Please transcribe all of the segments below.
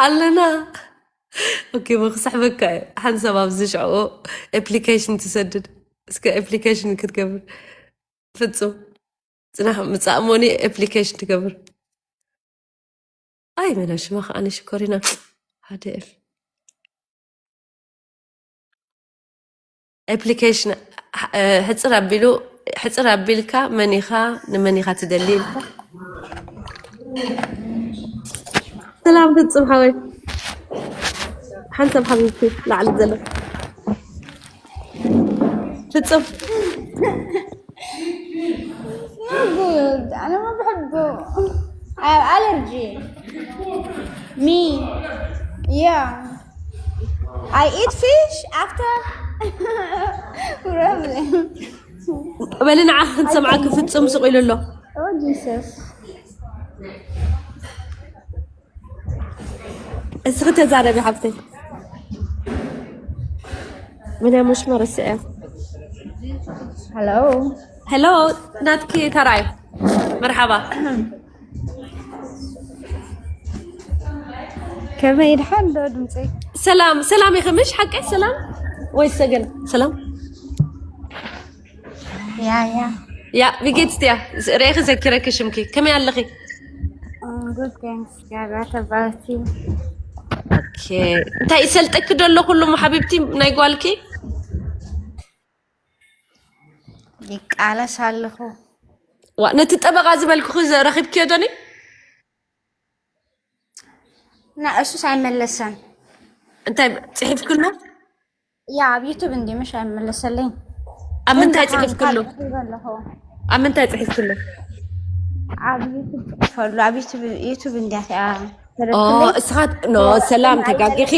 ኣለና። ኦኬ፣ ሞ ክስሕበካ እዩ። ሓንሳብ ኣብዚ ሽዕኡ ኣፕሊኬሽን ትሰድድ። እስከ ኣፕሊኬሽን ክትገብር። ፍጹም። ጽናሕ ምጻእ ሞኒ ኣፕሊኬሽን ትገብር። ኣይ፣ መን ሽማ ከኣ ንሽኮሪና። ሓደ ኤፍ። ኣፕሊኬሽን፣ እ፣ ሕጽር ኣቢሉ፣ ሕጽር ኣቢልካ መን ኢኻ፣ ንመን ኢኻ ትደሊ ኢልካ። ሰላም ፍጹም ሓወይ። ሓንሳብ ሓቢብቲ ላዕሊ ዘሎ። ፍጹም። It's not good. أنا ما بحبه. I have allergy. Me. Yeah. I eat fish after problem. በሊ ንዓ ክንሰምዓኪ ፍጹም ስቕ ኢሉ ኣሎ። Oh, Jesus. እስኺ ተዛረቢ ሓብተይ። ምን ያሞሽ መረስዐ? Hello. ሄሎ፣ ናትኪ ተራይ። መርሓባ። ከመይ ድሓን ዶ ድምፀይ? ሰላም፣ ሰላም ኢኺ ምሽ ሓቀይ? ሰላም ወይ ሰገን? ሰላም። ያ ያ ያ፣ ቢጌት ስትያ፣ ርእኺ ዘኪረኪ ሽምኪ። ከመይ ኣለኺ? Good, thanks. God, what about you? ኦኬ። እንታይ ይሰልጠኪ ዶ ኣሎ ኩሉ ሓቢብቲ ናይ ጓልኪ? ይቃለስ ኣለኹ። ዋ፣ ነቲ ጠበቓ ዝበልኩኺ ዘ-፣ ረኺብክዮ ዶኒ? እና እሱስ ኣይመለሰን። እንታይ ጽሒፍክሉ? ያ ኣብ ዩቱብ እንዲ ምሽ ኣይመለሰለይ። ኣብ ምንታይ ግን ደሓን ጽሒፍክሉ? ካብ ጽሒፈ ኣለኹ። ኣብ ምንታይ ጽሒፍክሉ? ኣብ ዩቱብ ጽሒፈሉ፣ ኣብ ዩቱብ፣ ዩቱብ እንዲያ እቲኣ ኦ፣ ተረክብለይ። እስኻት፣ ኖ፣ ሰላም፣ ተጋጊኺ።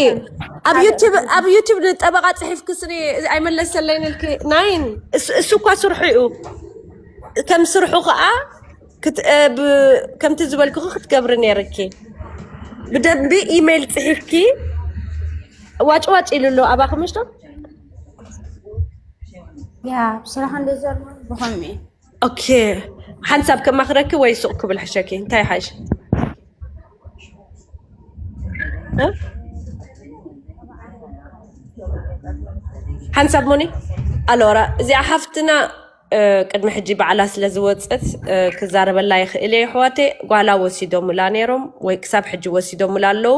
ኣብ ዩቱብ፣ ኣብ ዩቱብ ንጠበቓ ጽሒፍክስኒ ኣይመለሰለይን ኢልኪ። ናይን፣ እሱ፣ እሱ እኳ ስርሑ እዩ። ከም ስርሑ ከኣ ክት-፣ እ፣ ብ-፣ ከምቲ ዝበልኩኺ ክትገብሪ ነይርኪ። ብደንቢ ኢሜይል ጽሒፍኪ፣ ዋጭ ዋጭ ኢሉ ኣሎ ኣባኺ ምሽ ዶ? ያ ብስራሕ እንደ ዘሎ ብኸምኡ እዩ። ኦኬ፣ ሓንሳብ ከማኽረኪ ወይ ሱቕ ክብል ሕሸኪ? እንታይ ሓሽ? እ? ሓንሳብ ሞኒ ኣሎራ፣ እዚኣ ሓፍትና፣ እ፣ ቅድሚ ሕጂ ባዕላ ስለ ዝወጸት፣ እ፣ ክዛረበላ ይኽእል እየ። ኣሕዋተይ ጓላ ወሲዶምላ ነይሮም ወይ ክሳብ ሕጂ ወሲዶምላ ኣለዉ።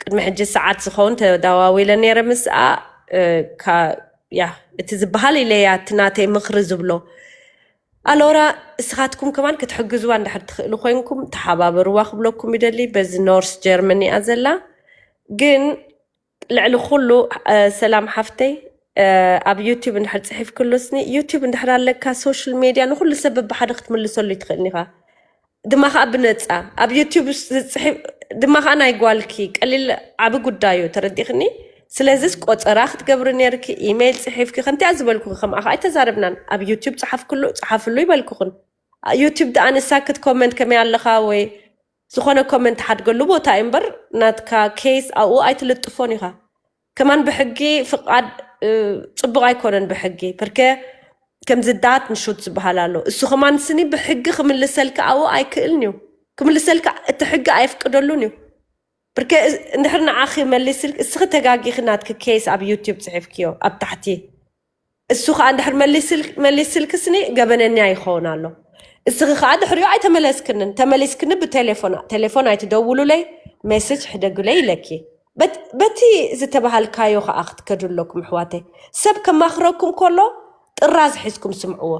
ቅድሚ ሕጂ ሰዓት ዝኸውን ተዳዋዊለ ነይረ ምስኣ፣ እ፣ ካ-፣ ያ፣ እቲ ዝበሃል ኢለያ፣ እቲ ናተይ ምኽሪ ዝብሎ። ኣሎራ፣ እስኻትኩም ከማን ክትሕግዝዋ እንድሕር ትኽእሉ ኮይንኩም፣ ተሓባበርዋ ክብለኩም ይደሊ። በዚ ኖርስ ጀርመን እያ ዘላ። ግን ልዕሊ ኩሉ፣ እ፣ ሰላም ሓፍተይ፣ እ፣ ኣብ ዩቲዩብ እንድሕር ጽሒፍክሉስኒ፣ ዩቲዩብ እንድሕር ኣለካ፣ ሶሻል ሜድያ ንኹሉ ሰብ በብሓደ ክትምልሰሉ ይትኽእልን ኢኻ። ድማ ኸኣ ብነጻ ኣብ ዩቲዩብ ዝጽሒፍ፣ ድማ ኸኣ ናይ ጓልኪ ቀሊል ዓቢ ጉዳይ እዩ፣ ተረዲእክኒ? ስለዚስ ቆጸራ ክትገብሪ ነርኪ፣ ኢሜይል ጽሒፍኪ፣ ከምቲኣ ዝበልኩኺ ከምኣ ኸኣ ኣይተዛረብናን። ኣብ ዩቲዩብ ጽሓፍክሉ፣ ጽሓፍሉ ይበልኩኽን። ዩቲዩብ ደኣ ንሳ ክትኮመንት ከመይ ኣለኻ ወይ ዝኾነ ኮመንት ሓድገሉ ቦታ እዩ እምበር፣ ናትካ ኬስ ኣብኡ ኣይትልጥፎን ኢኻ። ከማን ብሕጊ ፍቓድ፣ እ፣ ጽቡቕ ኣይኮነን ብሕጊ። ብርከ ከምዚ ዳት ንሹት ዝበሃል ኣሎ። እሱ ከማን ስኒ ብሕጊ ክምልሰልካ ኣብኡ ኣይክእልን እዩ። ክምልሰልካ እቲ ሕጊ ኣየፍቅደሉን እዩ። ብርከ እዝ-፣ እንድሕር ንዓኺ መሊስልክ-፣ እስኺ ተጋጊኺ ናትኪ ኬስ ኣብ ዩቲዩብ ጽሒፍክዮ ኣብ ታሕቲ። እሱ ኸኣ እንድሕር መሊስል-፣ መሊስልኪ ስኒ ገበነኛ ይኸውን ኣሎ። እስኺ ኸኣ ድሕሪኡ ኣይተመለስክንን። ተመሊስክኒ ብቴሌፎን፣ ቴሌፎን ኣይትደውሉለይ፣ ሜሴጅ ሕደጉለይ ኢለኪ። በት-፣ በቲ ዝተባሃልካዮ ኸኣ ክትከዱ ኣለኩም ኣሕዋተይ። ሰብ ከማኽረኩም ከሎ ጥራዝ ሒዝኩም ስምዕዎ።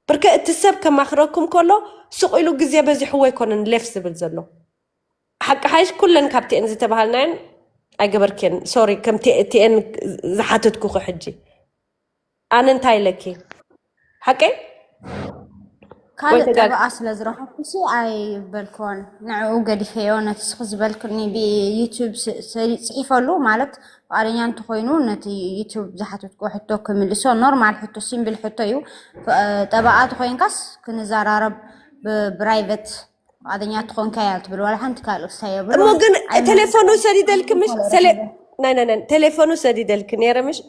ብርከ እቲ ሰብ ከማኽረኩም ከሎ ስቕ ኢሉ ግዜ በዚሕዎ ኣይኮነን ሌፍ ዝብል ዘሎ። ሓቂ ሓይሽ ኩለን ካብ ቲኤን ዝተባሃልናየን ኣይገበርክየን። ሶሪ፣ ከም ቲ-፣ ቲኤን ዝሓተትኩኺ ሕጂ። ኣነ እንታይ ኢለኪ? ሓቀይ? ወይ ካልእ ተጋግ-፣ ጠበቓ ስለ ዝረኸብኩሲ ኣይበልክዎን። ንዕኡ ገዲፈዮ፣ ነቲ ስኺ ዝበልክኒ ብዩቲዩብ ስ-፣ ሰ-፣ ጽሒፈሉ፣ ማለት ፍቓደኛ እንተኾይኑ ነቲ ዩቲዩብ ዝሓተትክዎ ሕቶ ክምልሶ፣ ኖርማል ሕቶ፣ ሲምብል ሕቶ እዩ። ፍ-፣ ጠበቓ ተኾይንካስ ክንዘራረብ ብ-፣ ብራይቨት ፍቓደኛ ትኾንካ እያ ትብል፣ ዋላ ሓንቲ ካልእ ክሳይ የብሉ። እሞ ግን ኣይመ-፣ ቴሌፎኑ ሰዲደልኪ ምሽ? ካልእ ሰለ-፣ ረኺበ። ናይ፣ ናይ፣ ናይ፣ ቴሌፎኑ ሰዲደልኪ ነይረ ምሽ?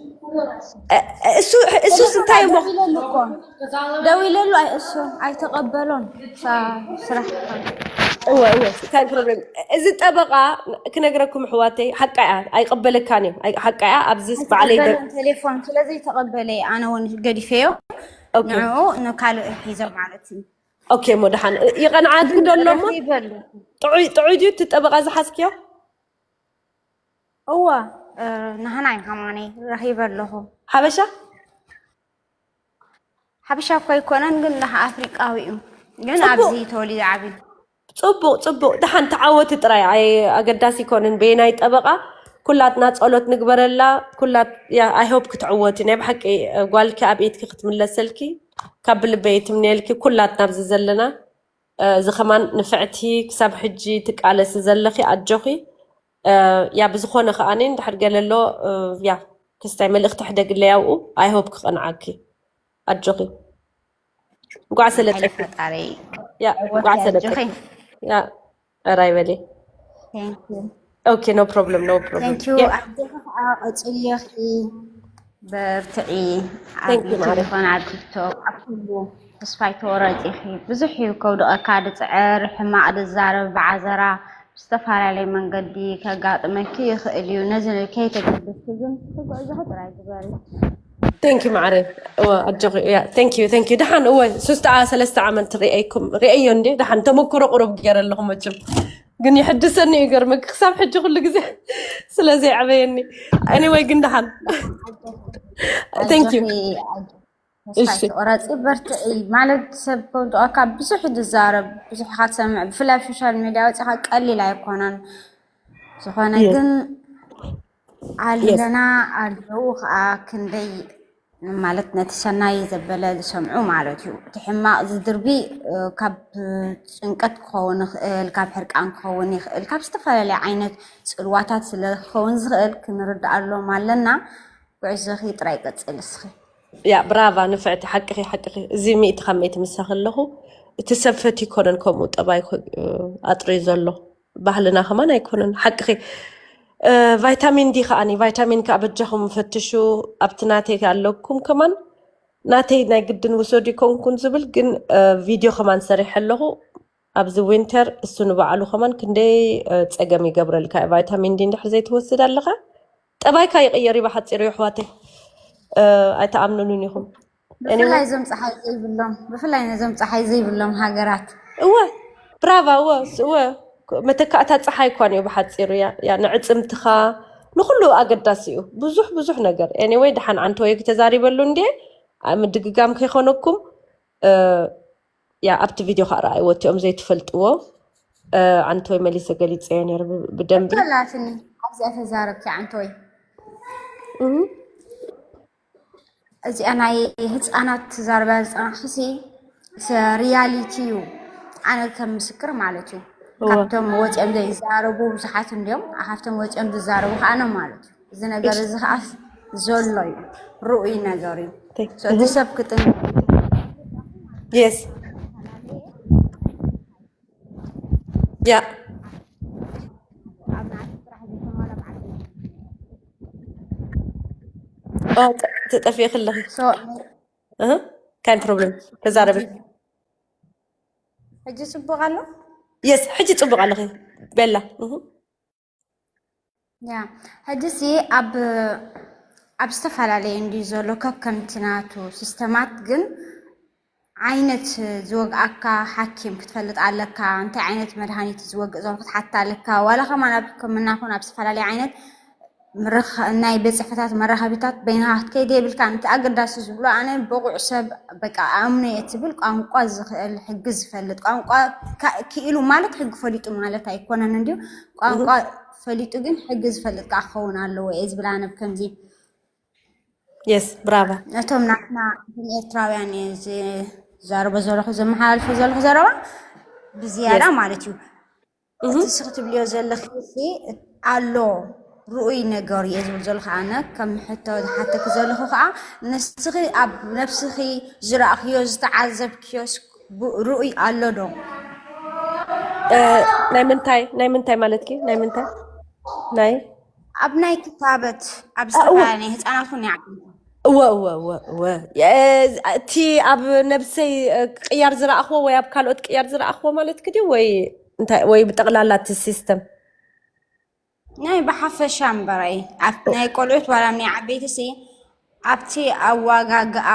እ-፣ እሱ፣ እሱስ ቴሌፎን እንታይ እሞ? ደዊለሉ እኮ። ደዊለሉ ኣይ-፣ እሱ ኣይተቐበሎን። ሳ-፣ ስራሕ። እወ እወ፣ እንታይ ፕሮብሌም? እዚ ጠበቃ ክነግረኩም ኣሕዋተይ፣ ሓቃ እያ፣ ኣይቀበለካን እዩ። ኣይ- ሓቃ እያ። ኣብዚ በዓለይ ደ- ኣይተቐበለን ቴሌፎን፣ ስለዘይተቐበለ ኣነ እውን ገዲፈዮ። ኦኬ ንዕኡ ንካልእ ሒዞ ማለት እዩ። ኦኬ፣ እሞ ደሓን ይቐንዓት እንዶ ኣሎ እሞ ይበሉ። ጥዑይ ጥዑይ ድዩ እቲ ጠበቃ ዝሓዝክዮ? እወ እ፣ ናህና እዩ ከማነይ ረኺበ ኣለኹ። ሓበሻ ሓበሻ እኮ ኣይኮነን ግን ለኻ ኣፍሪቃዊ እዩ። ግን ጽቡቅ። ኣብዚ ተወሊደ ዓብዩ። ጽቡቅ ጽቡቅ፣ ደሓን ተዓወቲ ጥራይ። ኣይ ኣገዳሲ ይኮንን በየናይ ጠበቃ። ኩላትና ጸሎት ንግበረላ። ኩላት ያ ኣይ ሆፕ ክትዕወቲ። ናይ ብሓቂ እ፣ ጓልኪ ኣብ ኢድኪ ክትምለሰልኪ ካብ ብልበይ ትምንየልኪ። ኩላትና ኣብዚ ዘለና እ፣ እዚ ከማን ንፍዕቲ ክሳብ ሕጂ ትቃለሲ ዘለኺ ኣጆኺ። እ፣ ያ ብዝኾነ ከኣኒ እንድሕር ገለ ኣሎ እ፣ ያ ክስታይ መልእኽቲ ሕደግለይ ኣብኡ። ኣይ ሆፕ ክቐንዓኪ። ኣጆኺ። እንኳዕ ሓይሊ ሰለጠኪ። ፈጣሪ ያ ወኪ እንኳዕ ኣጆኺ። ሰለጠኪ። ያ ራይ በሊ። Thank you። ኦኬ፣ no problem, no problem. Thank you። ያ ኣጆኺ ከዓ ቀጽልዮ። በርትዒ። ኣብ Thank you ዩቱብ ማዕረ። ይኾን ኣብ ቲክቶክ ኣብ ኩሉ ተስፋ ኣይትወረፂ ኢኺ። ብዙሕ እዩ ከውድቐካ፣ ድፅዕር፣ ሕማቕ ድዛረብ፣ ብዓዘራ ብዝተፈላለየ መንገዲ ከጋጥመኪ ይኽእል እዩ። ነዚ ከይተገደስኪ ግን ንስኺ ጉዕዞኺ ጥራይ ግበሪ። Thank you ማዕረ። እወ ኣጆኺ። ያ thank you, thank you። ደሓን እወ ሶስተ ዓ- ሰለስተ ዓመት ሪአይኩም ሪአዮ እንዴ። ደሓን ተመክሮ ቁሩብ ገይረ ኣለኹ መቸም፣ ግን ይሕድሰኒ እዩ ገርመክ ክሳብ ሕጂ ኩሉ ግዜ ስለዘይዕበየኒ። Anyway ግን ደሓን thank you። ኣጆኺ፣ ኣጆ- ተስፋ እሺ ኣይትቑረፂ፣ በርትዒ። ማለት ሰብ ከውድቐካ ብዙሕ ዝዛረብ ብዙሕ ኢኻ ትሰምዕ፣ ብፍላይ ኣብ ሶሻል ሚድያ ወፂኻ ቀሊል ኣይኮነን። ዝኾነ Yes. ግን ኣለና ኣለዉ ከዓ ክንደይ ማለት ነቲ ሰናይ ዘበለ ዝሰምዑ ማለት እዩ። እቲ ሕማቕ ዝድርቢ እ፣ ካብ ጭንቀት ክኸውን ይኽእል፣ ካብ ሕርቃን ክኸውን ይኽእል፣ ካብ ዝተፈላለየ ዓይነት ፅልዋታት ስለ ክኸውን ዝኽእል ክንርድኣሎም ኣለና። ጉዕዞኺ ጥራይ ቀፅል እስኺ። ያ ብራቫ ንፍዕቲ ሓቅኺ ሓቅኺ። እዚ ሚእቲ ካብ ሚእቲ ምሳኺ ኣለኹ። እቲ ሰብ ፈትዩ ይኮነን ከምኡ ጠባይ ኮ- ኣጥርዩ ዘሎ ባህልና ከማን ኣይኮነን። ሓቅኺ። እ፣ ቫይታሚን ዲ ከዓኒ ቫይታሚን ከዓ በጃኹም ፈትሹ። ኣብቲ ናተይ ኣለኩም ከማን ናተይ ናይ ግድን ውሰዱ ይኮንኩን ዝብል ግን እ፣ ቪድዮ ከማን ሰሪሐ ኣለኹ። ኣብዚ ዊንተር እሱ ንባዕሉ ከማን ክንደይ እ፣ ፀገም ይገብረልካ እዩ። ቫይታሚን ዲ እንድሕር ዘይትወስድ ኣለኻ ጠባይካ ይቕየር እዩ ብሓፂሩ ኣሕዋተይ። እ፣ ኣይተኣምኑንን ኢኹም። Anyway ብፍላይ እዞም ፀሓይ ዘይብሎም ብፍላይ ነዞም ፀሓይ ዘይብሎም ሃገራት እወ ብራቫ እወ ስ- እወ መተካእታ ፀሓይ እኳ እዩ ብሓፂሩ ያ ያ ንዕፅምትኻ ንኩሉ ኣገዳሲ እዩ። ብዙሕ ብዙሕ ነገር። Anyway ደሓን ዓንተወይ ተዛሪበሉ እንዴ ምድግጋም ከይኮነኩም እ፣ ያ ኣብቲ ቪድዮ ከዓ ረኣይዎ እቲኦም ዘይትፈልጥዎ እ፣ ዓንተወይ መሊሰ ገሊፀዮ ነይሩ ብ- ብደንቢ ኣላትኒ። ኣብዚኣ ተዛረብኪ ዓንተወይ። እህ። እዚኣ ናይ ህፃናት ትዛረብያ ዝፀናሕክሲ ሪያሊቲ እዩ። ኣነ ከም ምስክር ማለት እዩ። እወ። ካብቶም ወፂኦም ዘይዛረቡ ብዙሓት እንዲዮም፣ ካብቶም ወፂኦም ዝዛረቡ ከዓ ነው ማለት እዩ። እዚ ነገር እዚ ከዓ ዘሎ እዩ፣ ርኡይ ነገር እዩ። Thank- So እቲ ሰብ ክጥን Yes. ያ ኦ፣ ተ- ተጠፊእኺ ኣለኺ። So እህ፣ ካን ፕሮብለም ተዛረቢ። ሕጂ ፅቡቅ ኣሎ። የስ፣ ሕጂ ፅቡቅ ኣለኺ ቤላ። እህ። ያ ሕጂሲ ኣብ ኣብ ዝተፈላለየ እንድዩ ዘሎ ከከምቲ ናቱ ሲስተማት፣ ግን ዓይነት ዝወግኣካ ሓኪም ክትፈልጥ ኣለካ። እንታይ ዓይነት መድሃኒት ዝወግእ ዘሎ ክትሓታ ኣለካ። ዋላ ከማን ኣብ ሕክምና ኹን ኣብ ዝተፈላለየ ዓይነት ምርኻ- ናይ ቤት ጽሕፈታት መራኸቢታት በይንኻ ክትከይድ የብልካን። እቲ ኣገዳሲ ዝብሎ ኣነ ብቑዕ ሰብ በቃ ኣምኖ እየ ትብል ቋንቋ ዝኽእል ሕጊ ዝፈልጥ ቋንቋ ካ- ክኢሉ ማለት ሕጊ ፈሊጡ ማለት ኣይኮነን እንድዩ ቋንቋ ፈሊጡ ግን ሕጊ ዝፈልጥ ከዓ ክኸውን ኣለዎ እየ ዝብል ኣነ ብከምዚ የስ ብራቫ ነቶም ናትና እቶም ኤርትራውያን እየ ዝዛረቦ ዘለኹ ዘመሓላልፎ ዘለኹ ዘረባ ብዝያዳ የስ ማለት እዩ እቲ ንስኺ ትብልዮ ዘለኺ ኣሎ ርኡይ ነገር እየ ዝብል ዘለኹ ኣነ ከም ሕቶ ዝሓተኪ ዘለኹ ከዓ ንስኺ ኣብ ነብስኺ ዝረእኽዮ ዝተዓዘብክዮስ ርኡይ ኣሎ ዶ ናይ ምንታይ ናይ ምንታይ ማለትኪ ናይ ምንታይ ናይ ኣብ ናይ ክታበት ኣብ ዝተፈላለዩ ናይ ህፃናት ኹን ይዓብዩ እወ እወ እወ እወ እቲ ኣብ ነብሰይ ቅያር ዝረእኽዎ ወይ ኣብ ካልኦት ቅያር ዝረእኽዎ ማለትኪ ድዩ ወይ እንታይ ወይ ብጠቕላላ እቲ ሲስተም ናይ ብሓፈሻ እምበራይ ኣብ ናይ ቆልዑት ዋላ ናይ ዓበይቲ ሲ ኣብቲ ኣዋጋግኣ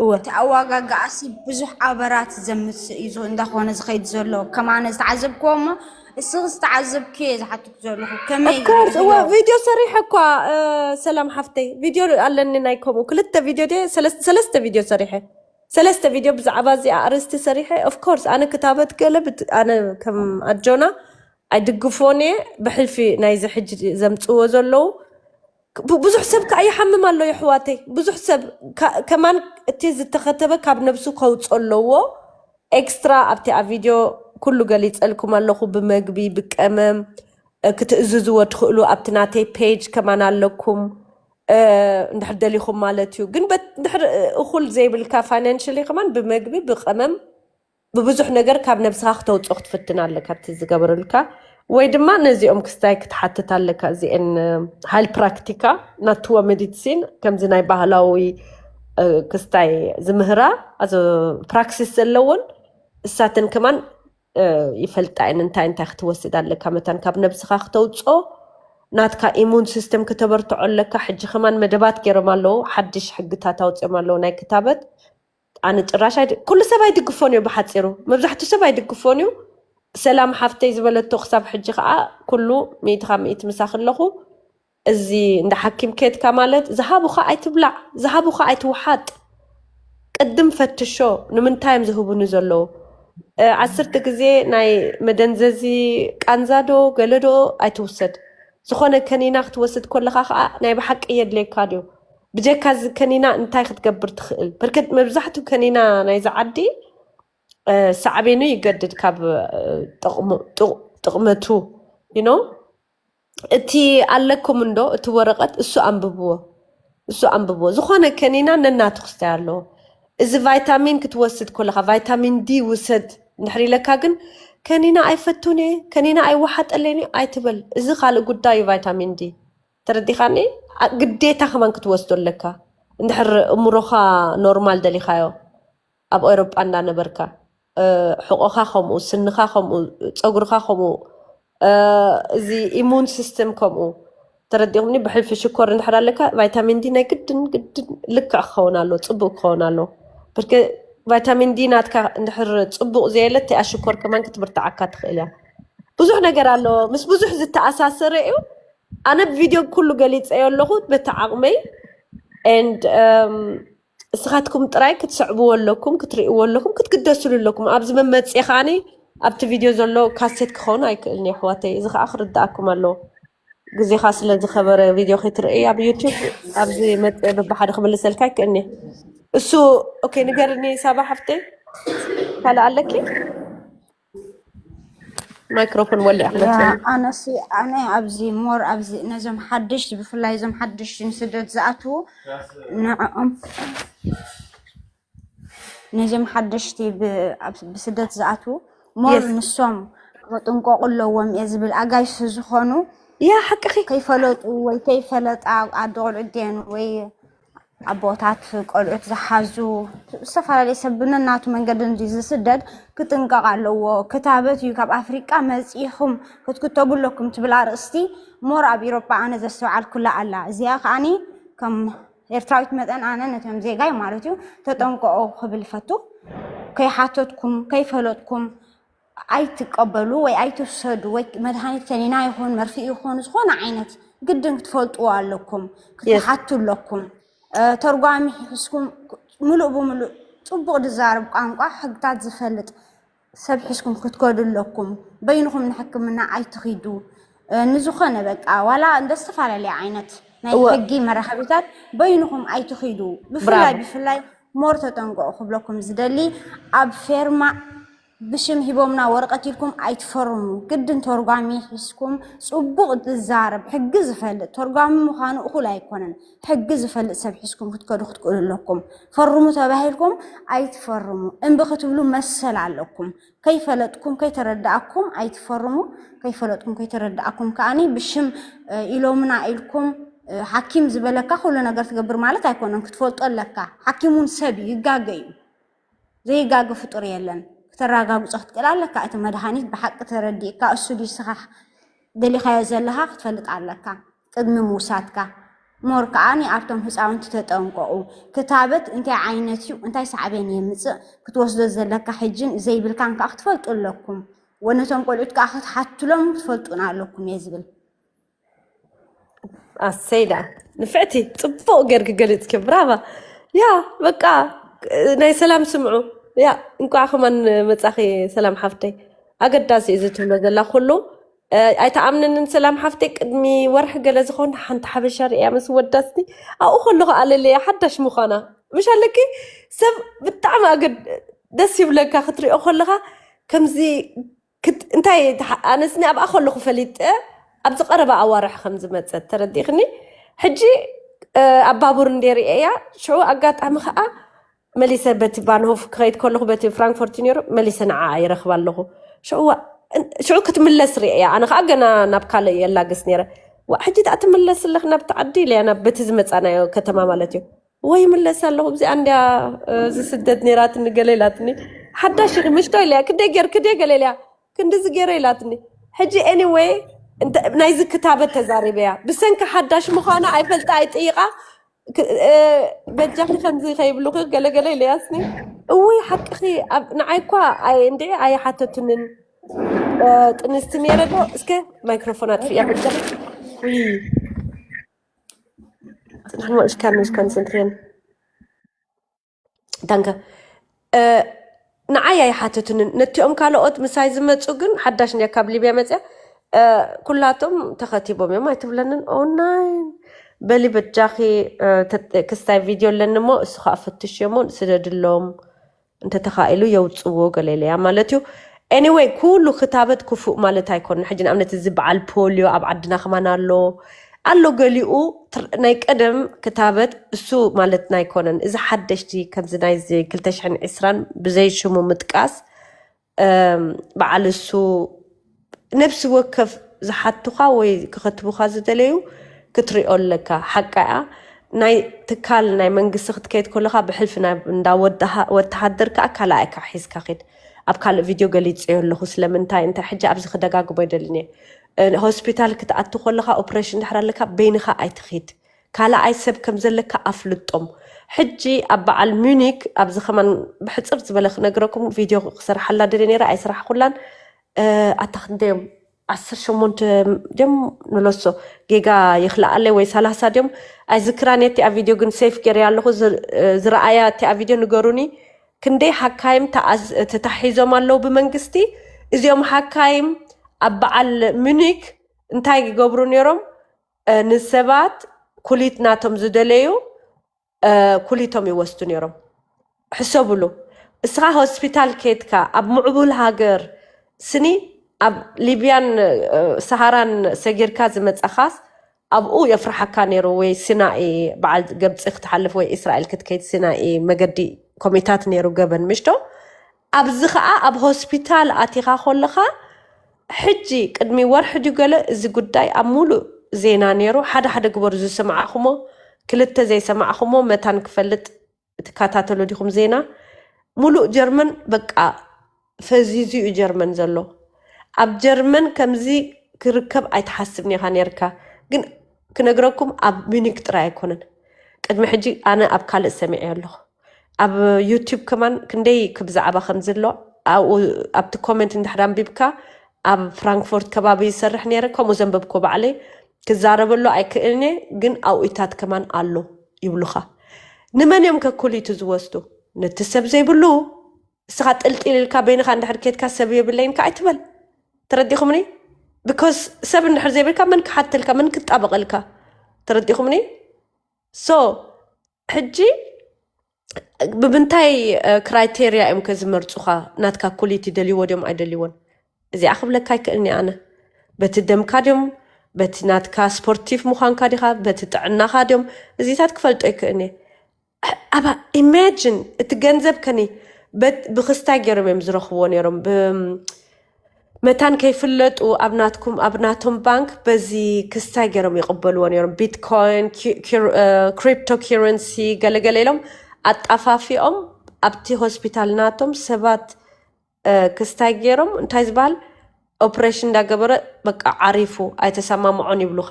እወ እቲ ኣዋጋግኣ ሲ ብዙሕ ኣበራት ዘምጽእ እዩ እንዳኾነ ዝኸይድ ዘሎ። ከማነ ዝተዓዘብክዎ እሞ እስኺ ዝተዓዘብክዮ ዝሓትኩ ዘለኹ ከመይ of course እወ ዝሕሎ ቪድዮ ሰሪሐ እኳ እ፣ ሰላም ሓፍተይ ቪድዮ ኣለኒ ናይ ከምኡ ክልተ ቪድዮ ድየ ሰለስ- ሰለስተ ቪድዮ ሰሪሐ ሰለስተ ቪድዮ ብዛዕባ እዚኣ ኣርእስቲ ሰሪሐ of course ኣነ ክታበት ገለ ብት- ኣነ ከም ኣጆና ኣይድግፎን እየ ብሕልፊ ናይዚ ሕጂ ዘምፅዎ ዘለዉ ብ- ብዙሕ ሰብ ከዓ ይሓምም ኣሎ የሕዋተይ ብዙሕ ሰብ ከ- ከማን እቲ ዝተኸተበ ካብ ነብሱ ከውፅኦ ኣለዎ ኤክስትራ ኣብቲ ኣብ ቪድዮ ኩሉ ገሊፀልኩም ኣለኹ ብመግቢ ብቀመም ክትእዝዝዎ ትኽእሉ ኣብቲ ናተይ ፔጅ ከማን ኣለኩም እንድሕር ደሊኹም ማለት እዩ ግን በት- እንድሕር እኹል ዘይብልካ ፋይናንሽሊ ከማን ብመግቢ ብቀመም ብብዙሕ ነገር ካብ ነብስኻ ክተውፅኦ ክትፍትን ኣለካ እቲ ዝገበረልካ ወይ ድማ ነዚኦም ክስታይ ክትሓትት ኣለካ እዚአን ሃይል ፕራክቲካ ናትወ ሜዲሲን ከምዚ ናይ ባህላዊ ክስታይ ዝምህራ ኣዞ ፕራክሲስ ዘለውን እሳተን ከማን ይፈልጣ እየን እንታይ እንታይ ክትወስድ ኣለካ መታን ካብ ነብስኻ ክተውፅኦ ናትካ ኢሙን ሲስተም ክተበርትዖ ኣለካ ሕጂ ከማን መደባት ገይሮም ኣለዉ ሓድሽ ሕግታት ኣውፅኦም ኣለዉ ናይ ክታበት ኣነ ጭራሽ ኣይድ- ኩሉ ሰብ ኣይድግፎን እዩ ብሓፂሩ መብዛሕትኡ ሰብ ኣይድግፎን እዩ ሰላም ሓፍተይ ዝበለቶ ክሳብ ሕጂ ከዓ ኩሉ ሚእቲ ካብ ሚእቲ ምሳኽ ኣለኹ እዚ እንዳ ሓኪም ከድካ ማለት ዝሃቡኻ ኣይትብላዕ ዝሃቡኻ ኣይትውሓጥ ቅድም ፈትሾ ንምንታይ እዮም ዝህቡኒ ዘለዉ እ፣ ዓሰርተ ግዜ ናይ መደንዘዚ ቃንዛዶ ገለዶ ኣይትውሰድ ዝኾነ ከኒና ክትወስድ ከለኻ ከዓ ናይ ብሓቂ የድልየካ ድዩ ብጀካ እዚ ከኒና እንታይ ክትገብር ትኽእል በርከት መብዛሕትኡ ከኒና ናይዚ ዓዲ እ፣ ሳዕቤኑ ይገድድ ካብ እ፣ ጥቕሙ- ጥቕ- ጥቕመቱ you know እቲ ኣለኩም እንዶ እቲ ወረቐት እሱ ኣንብብዎ እሱ ኣንብብዎ ዝኾነ ከኒና ነናቱ ክስታይ ኣለዎ እዚ ቫይታሚን ክትወስድ ከለካ ቫይታሚን ዲ ውሰድ እንድሕር ኢለካ ግን ከኒና ኣይፈቱን እየ ከኒና ኣይወሓጠለይን እዩ ኣይትበል እዚ ካልእ ጉዳይ እዩ ቫይታሚን ዲ ተረዲኻኒ ኣ- ግዴታ ከማን ክትወስዶ ኣለካ እንድሕር እምሮኻ ኖርማል ደሊኻዮ ኣብ ኤሮጳ እንዳነበርካ እ፣ ሕቖኻ ከምኡ ስንኻ ከምኡ ፀጉርካ ከምኡ እ፣ እዚ ኢሙን ሲስተም ከምኡ ተረዲኹምኒ ብሕልፊ ሽኮር እንድሕር ኣለካ ቫይታሚን ዲ ናይ ግድን ግድን ልክዕ ክኸውን ኣለዎ ፅቡቅ ክኸውን ኣለዎ ብርክ ቫይታሚን ዲ ናትካ እንድሕር ፅቡቅ ዘየለ እቲኣ ሽኮር ከማን ክትብርትዓካ ትኽእል እያ ብዙሕ ነገር ኣለዎ ምስ ብዙሕ ዝተኣሳሰረ እዩ ኣነ ብቪድዮ ኩሉ ገሊፀዮ ኣለኹ በቲ ዓቕመይ and እስኻትኩም ጥራይ ክትስዕብዎ ኣለኩም ክትርእይዎ ኣለኩም ክትግደስሉ ኣለኩም ኣብዚ መመፅእ ከዓኒ ኣብቲ ቪድዮ ዘሎ ካሴት ክኸውን ኣይክእልን እዩ ኣሕዋተይ እዚ ከዓ ክርድኣኩም ኣለዎ ግዜኻ ስለ ዝኸበረ ቪድዮ ከይትርእይ ኣብ ዩቱብ ኣብዚ መፅእ በብሓደ ክምልሰልካ ኣይክእልን እየ እሱ ኦኬ ንገርኒ ሳባ ሓፍተይ ካልእ ኣለኪ ማይክሮፎን ወሊዕ ክመፅእ ኣነሲ ኣነ ኣብዚ ሞር ኣብዚ ነዞም ሓደሽቲ ብፍላይ እዞም ሓደሽቲ ንስደት ዝኣትዉ ንዕኦም ነዞም ሓደሽቲ ብ- ኣብ- ብስደት ዝኣትዉ ሞር Yes. ንሶም ክጥንቀቑ ኣለዎም እየ ዝብል ኣጋይሽ ዝኾኑ ያ ሓቅኺ ከይፈለጡ ወይ ከይፈለጣ ኣደ ቆልዑ ደን ወይ ኣቦታት ቆልዑት ዝሓዙ ዝተፈላለየ ሰብ ብነናቱ መንገዲ እንዲ ዝስደድ ክጥንቀቕ ኣለዎ ክታበት እዩ ካብ ኣፍሪቃ መፂኹም ክትክተቡ ኣለኩም ትብል ኣርእስቲ ሞር ኣብ ኢሮጳ ኣነ ዘስተውዓልኩላ ኣላ እዚኣ ከዓኒ ከም ኤርትራዊት መጠን ኣነ ነቶም ዜጋይ ማለት እዩ ተጠንቀቑ ክብል ፈቱ ከይሓተትኩም ከይፈለጥኩም ኣይትቀበሉ ወይ ኣይትውሰዱ ወይ መድሃኒት ከኒና ይኹን መርፍእ ይኹን ዝኾነ ዓይነት ግድን ክትፈልጥዎ ኣለኩም ክትሓቱ ኣለኩም ተርጓሚ ሒዝኩም ምሉእ ብምሉእ ፅቡቅ ዝዛረብ ቋንቋ ሕግታት ዝፈልጥ ሰብ ሒዝኩም ክትከዱ ኣለኩም በይንኹም ንሕክምና ኣይትኺዱ ንዝኾነ በቃ ዋላ እንደ ዝተፈላለየ ዓይነት ናይ ሕጊ መራኸቢታት በይንኹም ኣይትኺዱ ብፍላይ ብፍላይ ሞር ተጠንቀቑ ክብለኩም ዝደሊ ኣብ ፌርማ ብሽም ሂቦምና ወረቐት ኢልኩም ኣይትፈርሙ። ግድን ተርጓሚ ሒዝኩም ጽቡቕ ዝዛረብ፣ ሕጊ ዝፈልጥ፣ ተርጓሚ ምዃኑ እኹል ኣይኮነን፣ ሕጊ ዝፈልጥ ሰብ ሒዝኩም ክትከዱ ክትክእሉ ኣለኩም። ፈርሙ ተባሂልኩም ኣይትፈርሙ። እምቢ ክትብሉ መሰል ኣለኩም። ከይፈለጥኩም ከይተረዳእኩም ኣይትፈርሙ። ከይፈለጥኩም ከይተረዳእኩም ከኣኒ ብሽም ኢሎምና ኢልኩም ሓኪም ዝበለካ ኩሉ ነገር ትገብር ማለት ኣይኮነን። ክትፈልጦ ኣለካ። ሓኪም እውን ሰብ እዩ፣ ይጋገ እዩ። ዘይጋገ ፍጡር የለን። ክተረጋግጾ ክትክእል ኣለካ። እቲ መድሃኒት ብሓቂ ተረዲእካ እሱ ድዩ ንስኻ ደሊኻዮ ዘለኻ ክትፈልጥ ኣለካ ቅድሚ ምውሳድካ። ሞር ከዓኒ ኣብቶም ህፃውንቲ ተጠንቀቑ። ክታበት እንታይ ዓይነት እዩ፣ እንታይ ሳዕቤን የምፅእ፣ ክትወስዶ ዘለካ ሕጅን ዘይብልካን ከዓ ክትፈልጡ ኣለኩም። ወነቶም ቆልዑት ከዓ ክትሓትሎም ክትፈልጡን ኣለኩም እየ ዝብል። ኣሰይዳ ንፍዕቲ፣ ጽቡቕ ጌርኪ ገሊጽኪ፣ ብራቫ። ያ በቃ ናይ ሰላም ስምዑ። ያ እንቋዕ ከማን መጻኺ ሰላም ሓፍተይ። ኣገዳሲ እዩ ዝትብሎ ዘላ ኩሉ። ኣይተኣምንንን ሰላም ሓፍተይ፣ ቅድሚ ወርሒ ገለ ዝኾን ሓንቲ ሓበሻ ርእያ ምስ ወዳስቲ ኣብኡ ከለኹ ኣለለያ ሓዳሽ ምዃና። ምሽ ኣለኪ ሰብ ብጣዕሚ ኣገድ ደስ ይብለካ ክትሪኦ ከለኻ ከምዚ እንታይ ኣነስኒ ኣብኣ ከለኹ ፈሊጠ ኣብዚ ቀረባ ኣዋርሕ ከም ዝመፀት ተረዲእክኒ። ሕጂ ኣብ ባቡር እንደ ርእያ ሽዑ ኣጋጣሚ ከዓ መሊሰ በቲ ባንሆፍ ክኸይድ ከለኹ በቲ ፍራንክፎርት ነይሩ መሊሰ ንዓ ይረኽብ ኣለኹ። ሽዑ ክትምለስ ርእያ ኣነ ከዓ ገና ናብ ካልእ የላግስ ነይረ። ዋ ሕጂ ዳ ትምለስ ኣለኽ ናብቲ ዓዲ ኢለያ ናብ በቲ ዝመፃናዮ ከተማ ማለት እዩ። ወይ ምለስ ኣለኹ እዚኣ እንድያ ዝስደት ነይራትኒ ገለ ኢላትኒ። ሓዳሽ ኢኺ ምሽቶ ኢለያ ክደይ ጌርኪ ድየ ገለ ኢለያ ክንድዚ ገይረ ኢላትኒ። ሕጂ anyway ናይዚ ክታበት ተዛሪበያ ብሰንኪ ሓዳሽ ምዃና ኣይፈልጣ ኣይጥይቃ። በጃኺ ከምዚ ከይብሉኺ ገለገለ ኢለያስኒ። እውይ ሓቅኺ ንዓይ እኳ እንደ ኣይሓተቱንን። ጥንስቲ ነይረ ዶ እስከ ማይክሮፎን ኣጥፍያ በጃ። Kan koncentreren. Danke. ንዓይ ኣይሓተቱንን ነቲኦም ካልኦት ምሳይ ዝመፁ ግን ሓዳሽ እንድያ ካብ ሊብያ መፅያ። ኩላቶም ተኸቲቦም እዮም ኣይትብለንን ኦንላይን። በሊ በጃኺ ክስታይ ቪድዮ ኣለኒ እሞ እሱ ከዓ ፈትሽዮሞ ስደድሎም። እንተተኻኢሉ የውፅዎ ገለ ኢለያ ማለት እዩ። Anyway ኩሉ ክታበት ክፉእ ማለት ኣይኮነ ሕጂ ንኣብነት እዚ በዓል ፖልዮ ኣብ ዓድና ከማን ኣሎ ኣሎ ገሊኡ ናይ ቀደም ክታበት እሱ ማለትና ኣይኮነን። እዚ ሓደሽቲ ከምዚ ናይዚ ክልተ ሽሕን ዕስራን ብዘይ ሽሙ ምጥቃስ በዓል እሱ ነብሲ ወከፍ ዝሓቱኻ ወይ ክኸትቡኻ ዝደለዩ ክትሪኦ ኣለካ። ሓቃያ ናይ ትካል ናይ መንግስቲ ክትከይድ ከለኻ ብሕልፊ እንዳ ወተሃደር ከዓ ካልኣይካ ሒዝካ ኪድ። ኣብ ካልእ ቪድዮ ገሊፀዮ ኣለኹ ስለምንታይ እንታይ ሕጂ ኣብዚ ክደጋግሞ ይደልን እየ። ሆስፒታል ክትኣቱ ከለኻ ኦፕሬሽን ድሕር ኣለካ በይንኻ ኣይትኺድ። ካልኣይ ሰብ ከም ዘለካ ኣፍልጦም። ሕጂ ኣብ በዓል ሚኒክ ኣብዚ ከማን ብሕፅር ዝበለ ክነግረኩም ቪድዮ ክሰርሓላ ደለ ነይረ ኣይስራሕኩላን። ኣታ ክንደዮም ዓሰርተ ሸሞንተ ድዮም ንለሶ ጌጋ ይኽልኣለይ ወይ ሰላሳ ድዮም ኣይዝክራን እየ። እቲኣ ቪድዮ ግን ሴፍ ገይረ ኣለኹ። ዝረኣያ እቲኣ ቪድዮ ንገሩኒ። ክንደይ ሓካይም ተታሒዞም ኣለዉ ብመንግስቲ። እዚኦም ሓካይም ኣብ በዓል ሚኒክ እንታይ ይገብሩ ነይሮም? ንሰባት ኩሊት ናቶም ዝደለዩ ኩሊቶም ይወስዱ ነይሮም። ሕሰብሉ እስኻ ሆስፒታል ኬድካ ኣብ ምዕቡል ሃገር ስኒ ኣብ ሊብያን ሰሃራን ሰጊርካ ዝመፃኻስ ኣብኡ የፍርሓካ ነይሩ ወይ ሲናኢ በዓል ገብፂ ክትሓልፍ ወይ እስራኤል ክትከይድ ሲናኢ መገዲ ኮሚታት ነይሩ ገበን ምሽቶ። ኣብዚ ከዓ ኣብ ሆስፒታል ኣቲኻ ከለኻ ሕጂ ቅድሚ ወርሒ ድዩ ገለ እዚ ጉዳይ ኣብ ሙሉእ ዜና ነይሩ። ሓደ ሓደ ግበሩ ዝሰማዕኹሞ ክልተ ዘይሰማዕኹሞ መታን ክፈልጥ ትከታተሉ ዲኹም ዜና? ሙሉእ ጀርመን በቃ ፈዚዙ እዩ ጀርመን ዘሎ። ኣብ ጀርመን ከምዚ ክርከብ ኣይትሓስብን ኢኻ ነርካ። ግን ክነግረኩም ኣብ ሚኒክ ጥራይ ኣይኮነን። ቅድሚ ሕጂ ኣነ ኣብ ካልእ ሰሚዐ ኣለኹ። ኣብ ዩቲብ ከማን ክንደይ ክብዛዕባ ከምዝሎ ኣብኡ ኣብቲ ኮመንት እንድሕር ኣንቢብካ ኣብ ፍራንክፎርት ከባቢ ይሰርሕ ነይረ ከምኡ ዘንበብኮ ባዕለይ ክዛረበሉ ኣይክእልነ። ግን ኣብኡታት ከማን ኣሎ ይብሉኻ። ንመን እዮም ከኩሊቱ ዝወስዱ? ነቲ ሰብ ዘይብሉ። እስኻ ጥልጢል ኢልካ በይንኻ እንድሕር ኬድካ ሰብ የብለይን ከዓ ኣይትበል። ተረዲኹምኒ? ብኮዝ ሰብ እንድሕር ዘይብልካ መን ክሓተልካ መን ክጣበቐልካ? ተረዲኹምኒ? ሶ ሕጂ ብምንታይ ክራይቴርያ እዮም ከዝመርፁኻ? ናትካ ኩሊቲ ደልይዎ ድዮም ኣይደልይዎን? እዚኣ ክብለካ ኣይክእልኒ ኣነ። በቲ ደምካ ድዮም በቲ ናትካ ስፖርቲቭ ምዃንካ ዲኻ በቲ ጥዕናኻ ድዮም እዚታት ክፈልጦ ይክእልኒ። ኣባ ኢማጂን እቲ ገንዘብ ከኒ ብክስታይ ገይሮም እዮም ዝረኽብዎ ነይሮም። መታን ከይፍለጡ ኣብ ናትኩም ኣብ ናቶም ባንክ በዚ ክስታይ ገይሮም ይቕበልዎ ነይሮም። ቢትኮይን፣ ክሪፕቶ ኪረንሲ ገለገለ ኢሎም ኣጣፋፊኦም ኣብቲ ሆስፒታል ናቶም ሰባት ክስታይ ገይሮም እንታይ ዝበሃል ኦፕሬሽን እንዳገበረ በቃ ዓሪፉ ኣይተሰማምዖን ይብሉኻ።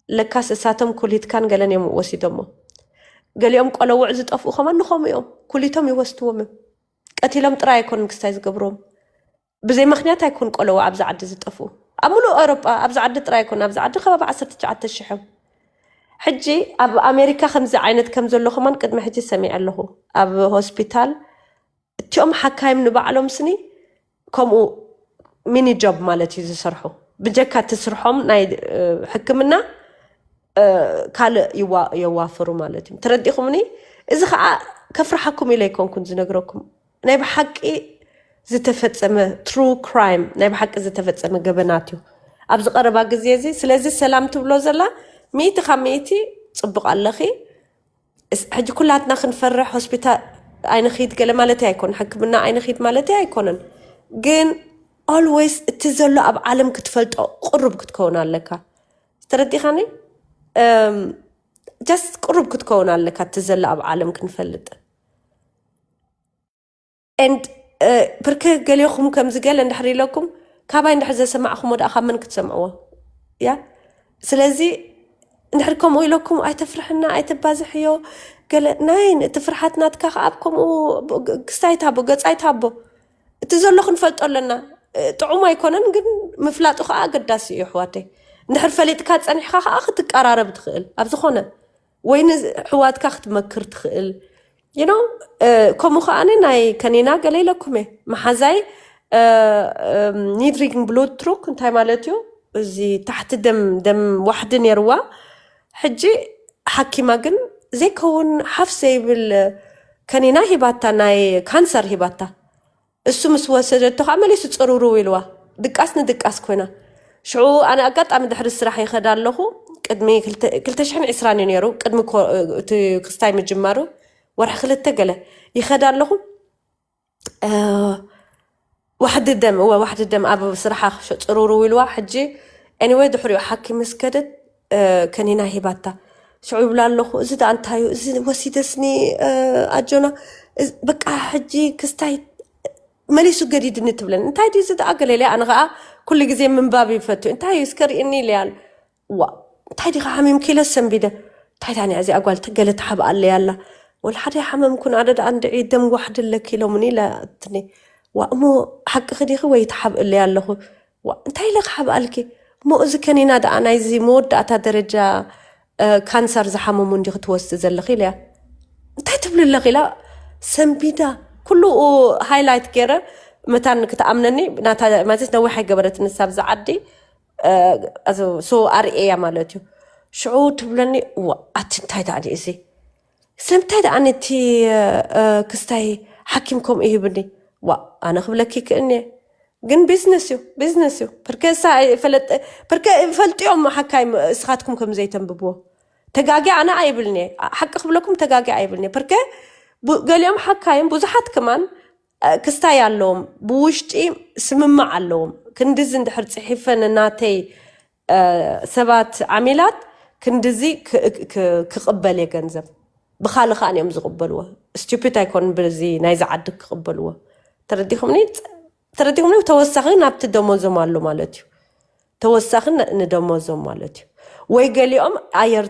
ለካስ እሳቶም ኩሊትካን ገለን እዮም ወሲዶሞ። ገሊኦም ቆለውዕ ዝጠፍኡ ከማን ንኸምኡ እዮም ኩሊቶም ይወስድዎም እዮም። ቀቲሎም ጥራይ ኣይኮኑን ክስታይ ዝገብርዎም። ብዘይ ምኽንያት ኣይኮን ቆለውዕ ኣብዚ ዓዲ ዝጠፍኡ። ኣብ ሙሉእ ኣውሮጳ ኣብዚ ዓዲ ጥራይ ኣይኮን ኣብዚ ዓዲ ከባቢ ዓሰርተ ትሽዓተ ሽሕ እዮም። ሕጂ ኣብ ኣሜሪካ ከምዚ ዓይነት ከም ዘሎ ከማን ቅድሚ ሕጂ ሰሚዐ ኣለኹ። ኣብ ሆስፒታል እቲኦም ሓካይም ንባዕሎም ስኒ ከምኡ ሚኒ ጆብ ማለት እዩ ዝሰርሑ። ብጀካ እቲ ስርሖም ናይ ሕክምና ካልእ የዋፍሩ ማለት እዩ። ተረዲኹምኒ? እዚ ከዓ ከፍርሓኩም ኢለ ኣይኮንኩን ዝነግረኩም፣ ናይ ብሓቂ ዝተፈፀመ ትሩ ክራይም፣ ናይ ብሓቂ ዝተፈፀመ ገበናት እዩ ኣብዚ ቀረባ ግዜ እዚ። ስለዚ ሰላም ትብሎ ዘላ ሚእቲ ካብ ሚእቲ ፅቡቕ ኣለኺ። ሕጂ ኩላትና ክንፈርሕ ሆስፒታል ኣይንኺድ ገለ ማለት ኣይኮን፣ ሕክምና ኣይንኺድ ማለት ኣይኮነን። ግን ኦልዌይስ እቲ ዘሎ ኣብ ዓለም ክትፈልጦ ቅሩብ ክትከውን ኣለካ። ተረዲኻኒ? ጀስት ቅሩብ ክትከውን ኣለካ እቲ ዘሎ ኣብ ዓለም ክንፈልጥ። And ብርክ ገሌኹም ከምዚ ገለ እንድሕር ኢለኩም ካባይ እንድሕር ዘሰማዕኹሞ ደኣ ካብ መን ክትሰምዕዎ? ያ ስለዚ እንድሕር ከምኡ ኢለኩም ኣይተፍርሕና ኣይተባዝሕዮ ገለ ናይ እቲ ፍርሓት ናትካ ከዓ ኣብ ከምኡ ክስታይ ታቦ ገጻይ ታቦ እቲ ዘሎ ክንፈልጦ ኣለና። ጥዑም ኣይኮነን ግን ምፍላጡ ከዓ ኣገዳሲ እዩ ኣሕዋተይ። እንድሕር ፈሊጥካ ፀኒሕካ ከዓ ክትቀራረብ ትኽእል ኣብ ዝኾነ ወይ ንሕዋትካ ክትመክር ትኽእል። You know ከምኡ ከዓኒ ናይ ከኒና ገለ ኢለኩም እየ መሓዛይ ኒድሪግን ብሉድ ትሩክ እንታይ ማለት እዩ? እዚ ታሕቲ ደም ደም ዋሕዲ ነይርዋ። ሕጂ ሓኪማ ግን ዘይከውን ሓፍ ዘይብል ከኒና ሂባታ ናይ ካንሰር ሂባታ። እሱ ምስ ወሰደቶ ከዓ መሊሱ ፅርውርው ኢልዋ። ድቃስ ንድቃስ ኮይና። ሽዑ ኣነ ኣጋጣሚ ድሕሪ ስራሕ ይኸዳ ኣለኹ። ቅድሚ ክልተ ሽሕን ዕስራን እዩ ነይሩ ቅድሚ እቲ ክስታይ ምጅማሩ ወርሒ ክልተ ገለ ይኸዳ ኣለኹ። ዋሕዲ ደም እወ ዋሕዲ ደም ኣብ ስራሓ ጽሩሩ ኢልዋ። ሕጂ anyway ድሕሪኡ ሓኪም ምስ ከደት ከኒና ሂባታ። ሽዑ ይብላ ኣለኹ እዚ ደኣ እንታይ እዩ እዚ ወሲደስኒ ኣጆና በቃ ሕጂ ክስታይ መሊሱ ገዲድኒ ትብለኒ። እንታይ ድዩ እዚ ደኣ ገለ ኢለ ኣነ ኸኣ ኩሉ ግዜ ምንባብ ይፈቱ። እንታይ እዩ እስከ ርእየኒ ኢለያ። ዋ እንታይ ዲኻ ሓሚምኪ ኢለ ሰንቢደ። እንታይ ዳንያ እዚኣ ጓል ገለ ትሓብኣለይ ኣላ። ወላ ሓደ ሓመምኩን ኣደ ደኣ እንድዒ ደም ዋሕዲ ኣለኪ ኢሎምኒ ኢላትኒ። ዋ እሞ ሓቅኺ ዲኺ ወይ ትሓብእለይ ኣለኹ። ዋ እንታይ ኢለ ክሓብኣልኪ እሞ እዚ ከኒና ደኣ ናይዚ መወዳእታ ደረጃ ካንሰር ዝሓመሙ እንዲኺ ትወስዲ ዘለኺ ኢለያ። እንታይ ትብሊ ኣለኺ ኢላ ሰንቢዳ ኩሉ ሃይላይት ገይረ መታን ክትኣምነኒ ናታ ማለት ነዊሕ ኣይገበረት ንሳ ብዛ ዓዲ ሶ ኣርእየያ ማለት እዩ። ሽዑ ትብለኒ ዋ ኣቲ እንታይ ዳኣ እዚ ሰምታይ ደኣ ነቲ ክስታይ ሓኪም ከምኡ ይህብኒ ዋ ኣነ ክብለኪ ይክእልኒ ግን ቢዝነስ እዩ ቢዝነስ እዩ ፕርከ እሳ ፈለጥ ፕርከ ፈልጥዮም ሓካይ እስኻትኩም ከም ዘይተንብብዎ ተጋጊ ኣነ ኣይብልኒ ሓቂ ክብለኩም ተጋጊ ኣይብልኒ ፕርከ ገሊኦም ሓካይም ብዙሓት ከማን ክስታይ ኣለዎም ብውሽጢ ስምምዕ ኣለዎም ክንድዚ እንድሕር ፅሒፈ ንናተይ ሰባት ዓሚላት ክንድዚ ክቕበል እየ ገንዘብ ብኻልእ ከኣ እዮም ዝቕበልዎ ስቱፒድ ኣይኮን ብዚ ናይዚ ዓዲ ክቕበልዎ ተረዲኹምኒ ተረዲኹምኒ ተወሳኺ ናብቲ ደሞዞም ኣሎ ማለት እዩ ተወሳኺ ንደሞዞም ማለት እዩ ወይ ገሊኦም ኣየር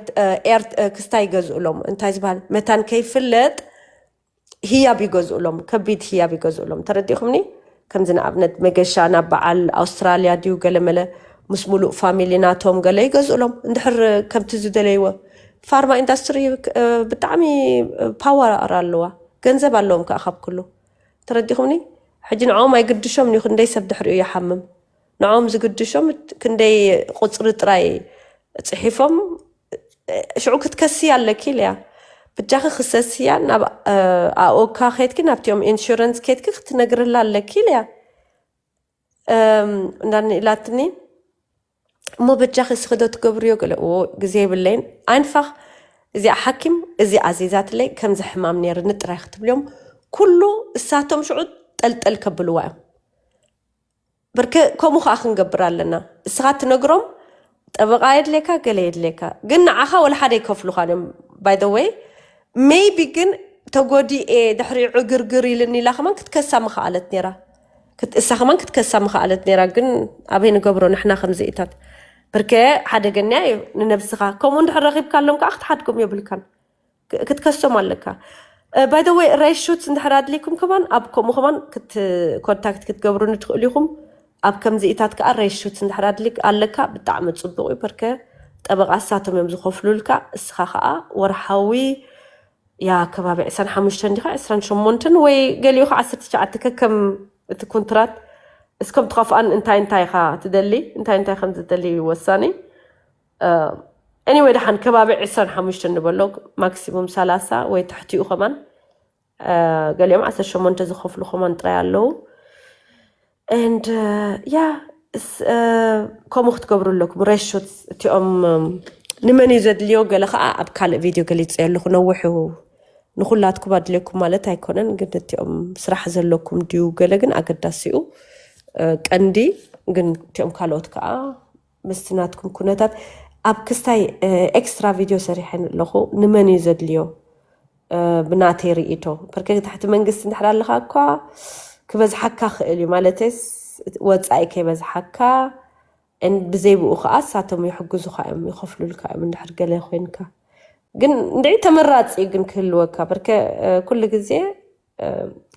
ክስታይ ይገዝእሎም እንታይ ዝበሃል መታን ከይፍለጥ ህያብ ይገዝኡሎም ከቢድ ህያብ ይገዝኡሎም ተረዲኹምኒ ከምዚ ንኣብነት መገሻ ናብ በዓል ኣውስትራልያ ድዩ ገለመለ ምስ ሙሉእ ፋሚሊ ናቶም ገለ ይገዝኡሎም እንድሕር ከምቲ ዝደለይዎ ፋርማ ኢንዳስትሪ ብጣዕሚ ፓወር ኣለዋ ገንዘብ ኣለዎም ከዓ ካብ ኩሉ ተረዲኹምኒ ሕጂ ንዕኦም ኣይግድሾም እዩ ክንደይ ሰብ ድሕሪኡ ይሓምም ንዕኦም ዝግድሾም ክንደይ ቁፅሪ ጥራይ ፅሒፎም ሽዑ ክትከስያ ኣለኪ ኢለያ ብጃኺ ክሰስያ ናብ ኣኦካ ከድኪ ናብቲኦም ኢንሹረንስ ከድኪ ክትነግርላ ኣለኪ ኢለያ እንዳኒ ኢላትኒ እሞ በጃኺ ስኽዶ ትገብርዮ ገለ ግዜ የብለይን ኣይንፋኽ እዚኣ ሓኪም እዚ ኣዚዛትለይ ከምዚ ሕማም ነይርኒ ጥራይ ክትብልዮም ኩሉ እሳቶም ሽዑ ጠልጠል ከብልዋ እዮም ብርከ ከምኡ ከዓ ክንገብር ኣለና እስኻ ትነግሮም ጠበቃ የድሌካ ገለ የድሌካ ግን ንዓኻ ወላ ሓደ ይከፍሉኻን እዮም by the way maybe ግን ተጎዲኤ ድሕሪ ዕግርግር ኢልኒ ኢላ ከማን ክትከሳ ምኸኣለት ነይራ እሳ ከማን ክትከሳ ምኽኣለት ነይራ። ግን ኣበይ ንገብሮ ንሕና ከምዚኢታት? ብርከ ሓደገኛ እዩ ንነብስኻ። ከምኡ እንድሕር ረኺብካሎም ከዓ ክትሓድጎም የብልካን። ክትከሶም ኣለካ። ባይ ወይ ሬሹት እንድሕር ኣድሊኩም ከማን ኣብ ከምኡ ከማን ኮንታክት ክትገብሩኒ ትኽእሉ ኢኹም። ኣብ ከምዚኢታት ከዓ ሬሹት እንድሕር ኣድሊክ ኣለካ ብጣዕሚ ፅቡቅ እዩ። በርከ ጠበቃ እሳቶም እዮም ዝኸፍሉልካ። እስኻ ከዓ ወርሓዊ ያ ከባቢ ዕስራን ሓሙሽተን ዲኻ ዕስራን ሸሞንተን ወይ ገሊኡ ከዓ ዓሰርተ ትሽዓተ ከከም እቲ ኩንትራት እስከም ትኸፍኣን እንታይ እንታይ ኢኻ ትደሊ እንታይ እንታይ ከም ዝደሊ ወሳኒ። ኤኒወይ ደሓን ከባቢ ዕስራን ሓሙሽተን ንበሎ ማክሲሙም ሰላሳ ወይ ትሕቲኡ ከማን ገሊኦም ዓሰርተ ሸሞንተ ዝኸፍሉ ከማን ጥራይ ኣለዉ። And ያ ከምኡ ክትገብሩ ኣለኩም። ሬሾት እቲኦም ንመን እዩ ዘድልዮ? ገለ ከዓ ኣብ ካልእ ቪድዮ ገሊፀ ኣለኹ። ነዊሑ ንኩላትኩም ኣድልየኩም ማለት ኣይኮነን፣ ግን እቲኦም ስራሕ ዘለኩም ድዩ ገለ ግን ኣገዳሲ እዩ። ቀንዲ ግን እቲኦም ካልኦት ከዓ ምስቲ ናትኩም ኩነታት ኣብ ክስታይ ኤክስትራ ቪድዮ ሰሪሐን ኣለኹ። ንመን እዩ ዘድልዮ? ብናተይ ርእይቶ ብርከ ትሕቲ መንግስቲ እንድሕር ኣለኻ እኳ ክበዝሓካ ክእል እዩ። ማለተስ ወፃኢ ከይበዝሓካ ብዘይ ብኡ ከዓ እሳቶም ይሕግዙካ እዮም ይኸፍሉልካ እዮም እንድሕር ገለ ኮይንካ። ግን እንድዒ ተመራፂ ግን ክህልወካ ብርከ ኩሉ ግዜ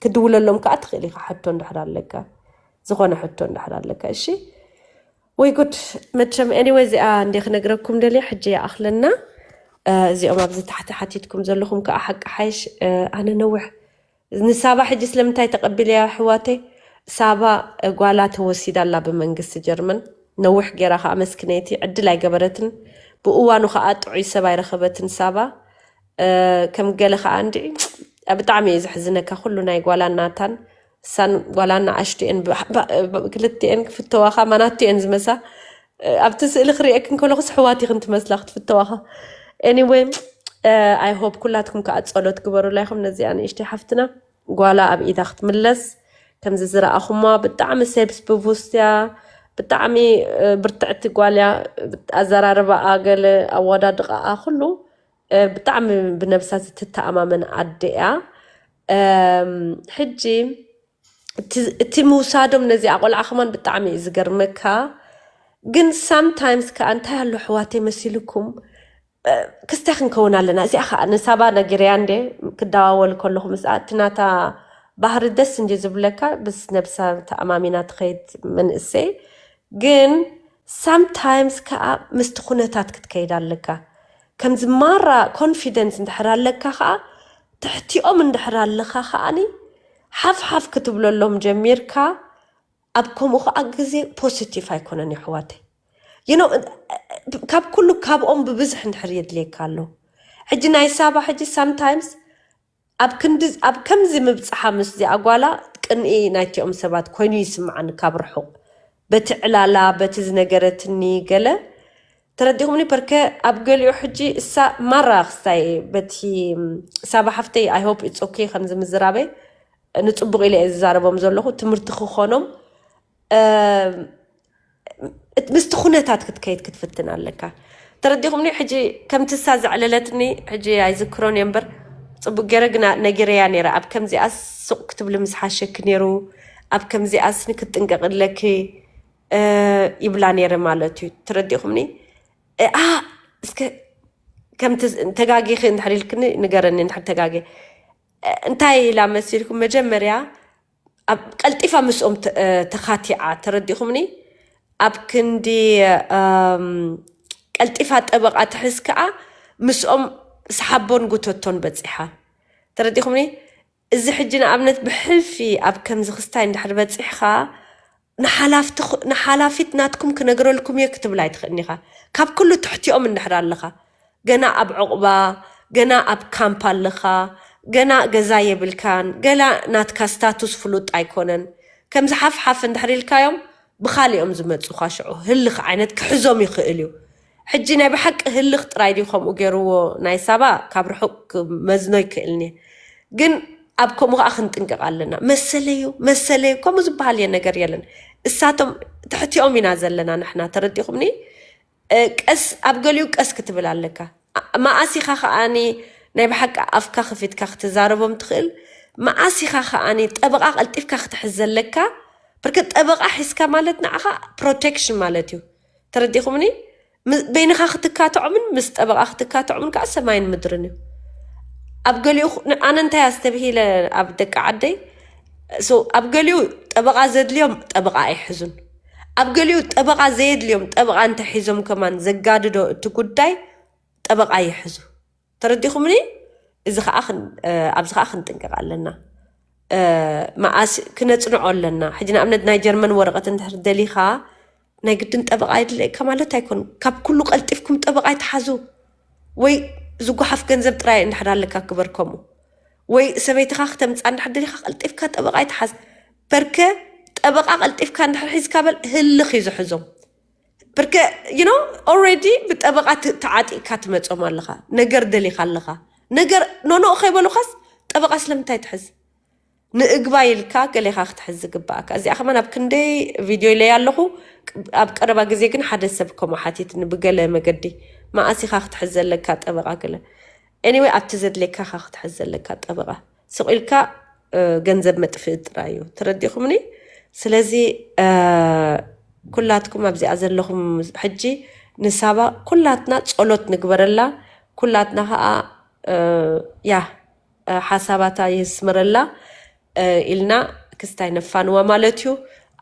ክድውለሎም ከዓ ትኽእል ኢኻ። ሕቶ እንድሕር ኣለካ ዝኾነ ሕቶ እንድሕር ኣለካ እሺ። ወይ ጉድ። መቸም ኤኒወይ እዚኣ እንደ ክነግረኩም ደልየ ሕጂ ይኣኽለና። እዚኦም ኣብዚ ታሕቲ ሓቲትኩም ዘለኹም ከዓ ሓቂ ሓይሽ ኣነ ነዊሕ ንሳባ ሕጂ ስለምንታይ ተቐቢለያ ኣሕዋተይ? ሳባ ጓላ ተወሲዳ ኣላ ብመንግስቲ ጀርመን። ነዊሕ ጌራ ከዓ መስክነይቲ ዕድል ኣይገበረትን። ብእዋኑ ከዓ ጥዑይ ሰብ ኣይረኸበትን ሳባ። ከም ገለ ከዓ እንዲ ብጣዕሚ እዩ ዘሕዝነካ ኩሉ ናይ ጓላ እናታን እሳን ጓላ እናኣሽቱ እየን። ክልትኤን ክፍተዋኻ ማናቱ እየን ዝመሳ። ኣብቲ ስእሊ ክርእየክን ከለኹስ ኣሕዋት ኢኽን ትመስላ ክትፍተዋኻ። Anyway I hope ኩላትኩም ከዓ ጸሎት ግበሩላ ኢኹም ነዚኣ ንእሽተይ ሓፍትና። ጓላ ኣብ ኢዳ ክትምለስ ከምዚ ዝረኣኹማ ብጣዕሚ ሴልፍስ ብቡስት እያ። ብጣዕሚ ብርትዕቲ ጓል እያ። ኣዘራርባኣ ገለ ኣወዳድቃኣ ኩሉ ብጣዕሚ ብነብሳ ዝትተኣማመን ኣደ እያ። ሕጂ እቲ ምውሳዶም ነዚኣ ቆልዓ ከማን ብጣዕሚ እዩ ዝገርመካ። ግን ሳምታይምስ ከዓ እንታይ ኣሎ ኣሕዋተይ መሲልኩም ክስታይ ክንከውን ኣለና። እዚኣ ከዓ ንሳባ ነጊረያ እንደ ክደዋወል ከለኹ ምስኣ እቲ ናታ ባህሪ ደስ እንዲ ዝብለካ ብስ ነብሳ ተኣማሚና ትኸይድ መንእሰይ። ግን ሳምታይምስ ከዓ ምስቲ ኩነታት ክትከይድ ኣለካ። ከምዚ ማራ ኮንፊደንስ እንድሕር ኣለካ ከዓ ትሕቲኦም እንድሕር ኣለኻ ከዓኒ ሓፍ ሓፍ ክትብለሎም ጀሚርካ ኣብ ከምኡ ከዓ ግዜ ፖዚቲቭ ኣይኮነን የሕዋተይ። You know ካብ ኩሉ ካብኦም ብብዝሕ እንድሕር የድልየካ ኣሎ። ሕጂ ናይ ሳባ ሕጂ ሳምታይምስ ኣብ ክንዲ ኣብ ከምዚ ምብፅሓ ምስ ዚኣ ጓላ ቅንኢ ናይቲኦም ሰባት ኮይኑ ይስምዓኒ ካብ ርሑቕ በቲ ዕላላ በቲ ዝነገረትኒ ገለ ተረዲኹምኒ በርከ ኣብ ገሊኡ ሕጂ እሳ ማራ ክስታይ በቲ ሳባ ሓፍተይ I hope it's okay ከምዚ ምዝራበይ ንፅቡቕ ኢለ እየ ዝዛረቦም ዘለኹ ትምህርቲ ክኾኖም ምስቲ ኩነታት ክትከይድ ክትፍትን ኣለካ። ተረዲኹምኒ ሕጂ ከምቲ እሳ ዘዕለለትኒ ሕጂ ኣይዝክሮን እየ እምበር ፅቡቅ ገይረ ግና ነጊረያ ነይረ ኣብ ከምዚኣስ ሱቅ ክትብሊ ምስ ሓሸኪ ነይሩ ኣብ ከምዚኣስ ንክትጥንቀቂ ኣለኪ ይብላ ነይረ ማለት እዩ። ተረዲኹምኒ ኣ እስከ ከምቲ ተጋጊኺ እንድሕር ኢልክኒ ንገረኒ እንድሕር ተጋጊ እንታይ ኢላ መሲልኩም መጀመርያ ኣብ ቀልጢፋ ምስኦም ተኻቲዓ ተረዲኹምኒ ኣብ ክንዲ ቀልጢፋ ጠበቓ ትሕዝ ከዓ ምስኦም ስሓቦን ጉተቶን በፂሓ ተረዲኹምኒ እዚ ሕጂ ንኣብነት ብሕልፊ ኣብ ከምዚ ክስታይ እንድሕር በፂሕኻ ንሓላፊት ናትኩም ክነግረልኩም እየ ክትብል ኣይትኽእልኒ ኢኻ ካብ ኩሉ ትሕቲኦም እንድሕር ኣለኻ ገና ኣብ ዕቑባ ገና ኣብ ካምፕ ኣለኻ ገና ገዛ የብልካን ገላ ናትካ ስታቱስ ፍሉጥ ኣይኮነን ከምዚ ሓፍሓፍ እንድሕር ኢልካዮም ብኻሊኦም ዝመፁኻ ሽዑ ህልኽ ዓይነት ክሕዞም ይኽእል እዩ ሕጂ ናይ ብሓቂ ህልኽ ጥራይ ድዩ ከምኡ ገይርዎ ናይ ሳባ ካብ ርሑቅ መዝኖ ይክእልኒ ግን ኣብ ከምኡ ከዓ ክንጥንቀቕ ኣለና መሰለዩ መሰለዩ ከምኡ ዝበሃል እየ ነገር የለን እሳቶም ትሕቲኦም ኢና ዘለና ንሕና ተረዲኹምኒ ቀስ ኣብ ገሊኡ ቀስ ክትብል ኣለካ መኣሲኻ ከዓኒ ናይ ብሓቂ ኣፍካ ክፊትካ ክትዛረቦም ትኽእል መኣሲኻ ከዓኒ ጠበቓ ቀልጢፍካ ክትሕዝ ዘለካ ብርክ ጠበቃ ሒዝካ ማለት ንዓኻ ፕሮቴክሽን ማለት እዩ። ተረዲኹምኒ? ም- በይንኻ ክትካትዖምን ምስ ጠበቃ ክትካትዖምን ከዓ ሰማይን ምድርን እዩ። ኣብ ገሊኡ ኹ- ን- ኣነ እንታይ ኣስተብሂለ ኣብ ደቂ ዓደይ፣ so ኣብ ገሊኡ ጠበቃ ዘድልዮም ጠበቃ ኣይሕዙን። ኣብ ገሊኡ ጠበቃ ዘየድልዮም ጠበቃ እንተሒዞም ከማን ዘጋድዶ እቲ ጉዳይ ጠበቃ ይሕዙ። ተረዲኹምኒ? እዚ ከዓ ክን- እ፣ ኣብዚ ከዓ ክንጥንቀቕ ኣለና። እ፣ መኣስ ክነፅንዖ ኣለና። ሕጂ ንኣብነት ናይ ጀርመን ወረቐት እንድሕር ደሊኻ ናይ ግድን ጠበቃ የድልየካ ማለት ኣይኮን። ካብ ኩሉ ቀልጢፍኩም ጠበቃ ይትሓዙ። ወይ ዝጓሓፍ ገንዘብ ጥራይ እንድሕር ኣለካ ክበርከሙ ወይ ሰበይትኻ ክተምፃ እንድሕር ደሊኻ ቀልጢፍካ ጠበቃ ይትሓዝ። በርከ ጠበቃ ቀልጢፍካ እንድሕር ሒዝካ በል ህልኽ እዩ ዝሕዞም። ብርክ you know already ብጠበቃ ት- ተዓጢቅካ ትመጾም ኣለኻ። ነገር ደሊኻ ኣለኻ። ነገር ኖኖ ከይበሉኻስ ጠበቃ ስለምንታይ ትሕዝ? ንእግባይ ኢልካ ገሌኻ ክትሕዝ ዝግባኣካ። እዚኣ ከማን ኣብ ክንደይ ቪድዮ ኢለያ ኣለኹ። ኣብ ቀረባ ግዜ ግን ሓደ ሰብ ከምኡ ሓቲትኒ ብገለ መገዲ፣ መኣስ ኢኻ ክትሕዝ ዘለካ ጠበቃ ገለ። Anyway ኣብቲ ዘድልየካ ኢኻ ክትሕዝ ዘለካ ጠበቃ። ስቕ ኢልካ እ፣ ገንዘብ መጥፍኢ ጥራይ እዩ። ተረዲኹምኒ? ስለዚ እ፣ ኩላትኩም ኣብዚኣ ዘለኹም ሕጂ ንሳባ ኩላትና ጸሎት ንግበረላ። ኩላትና ከዓ እ፣ ያ እ፣ ሓሳባታ የስምረላ እ፣ ኢልና ክስታይ ነፋንዋ ማለት እዩ።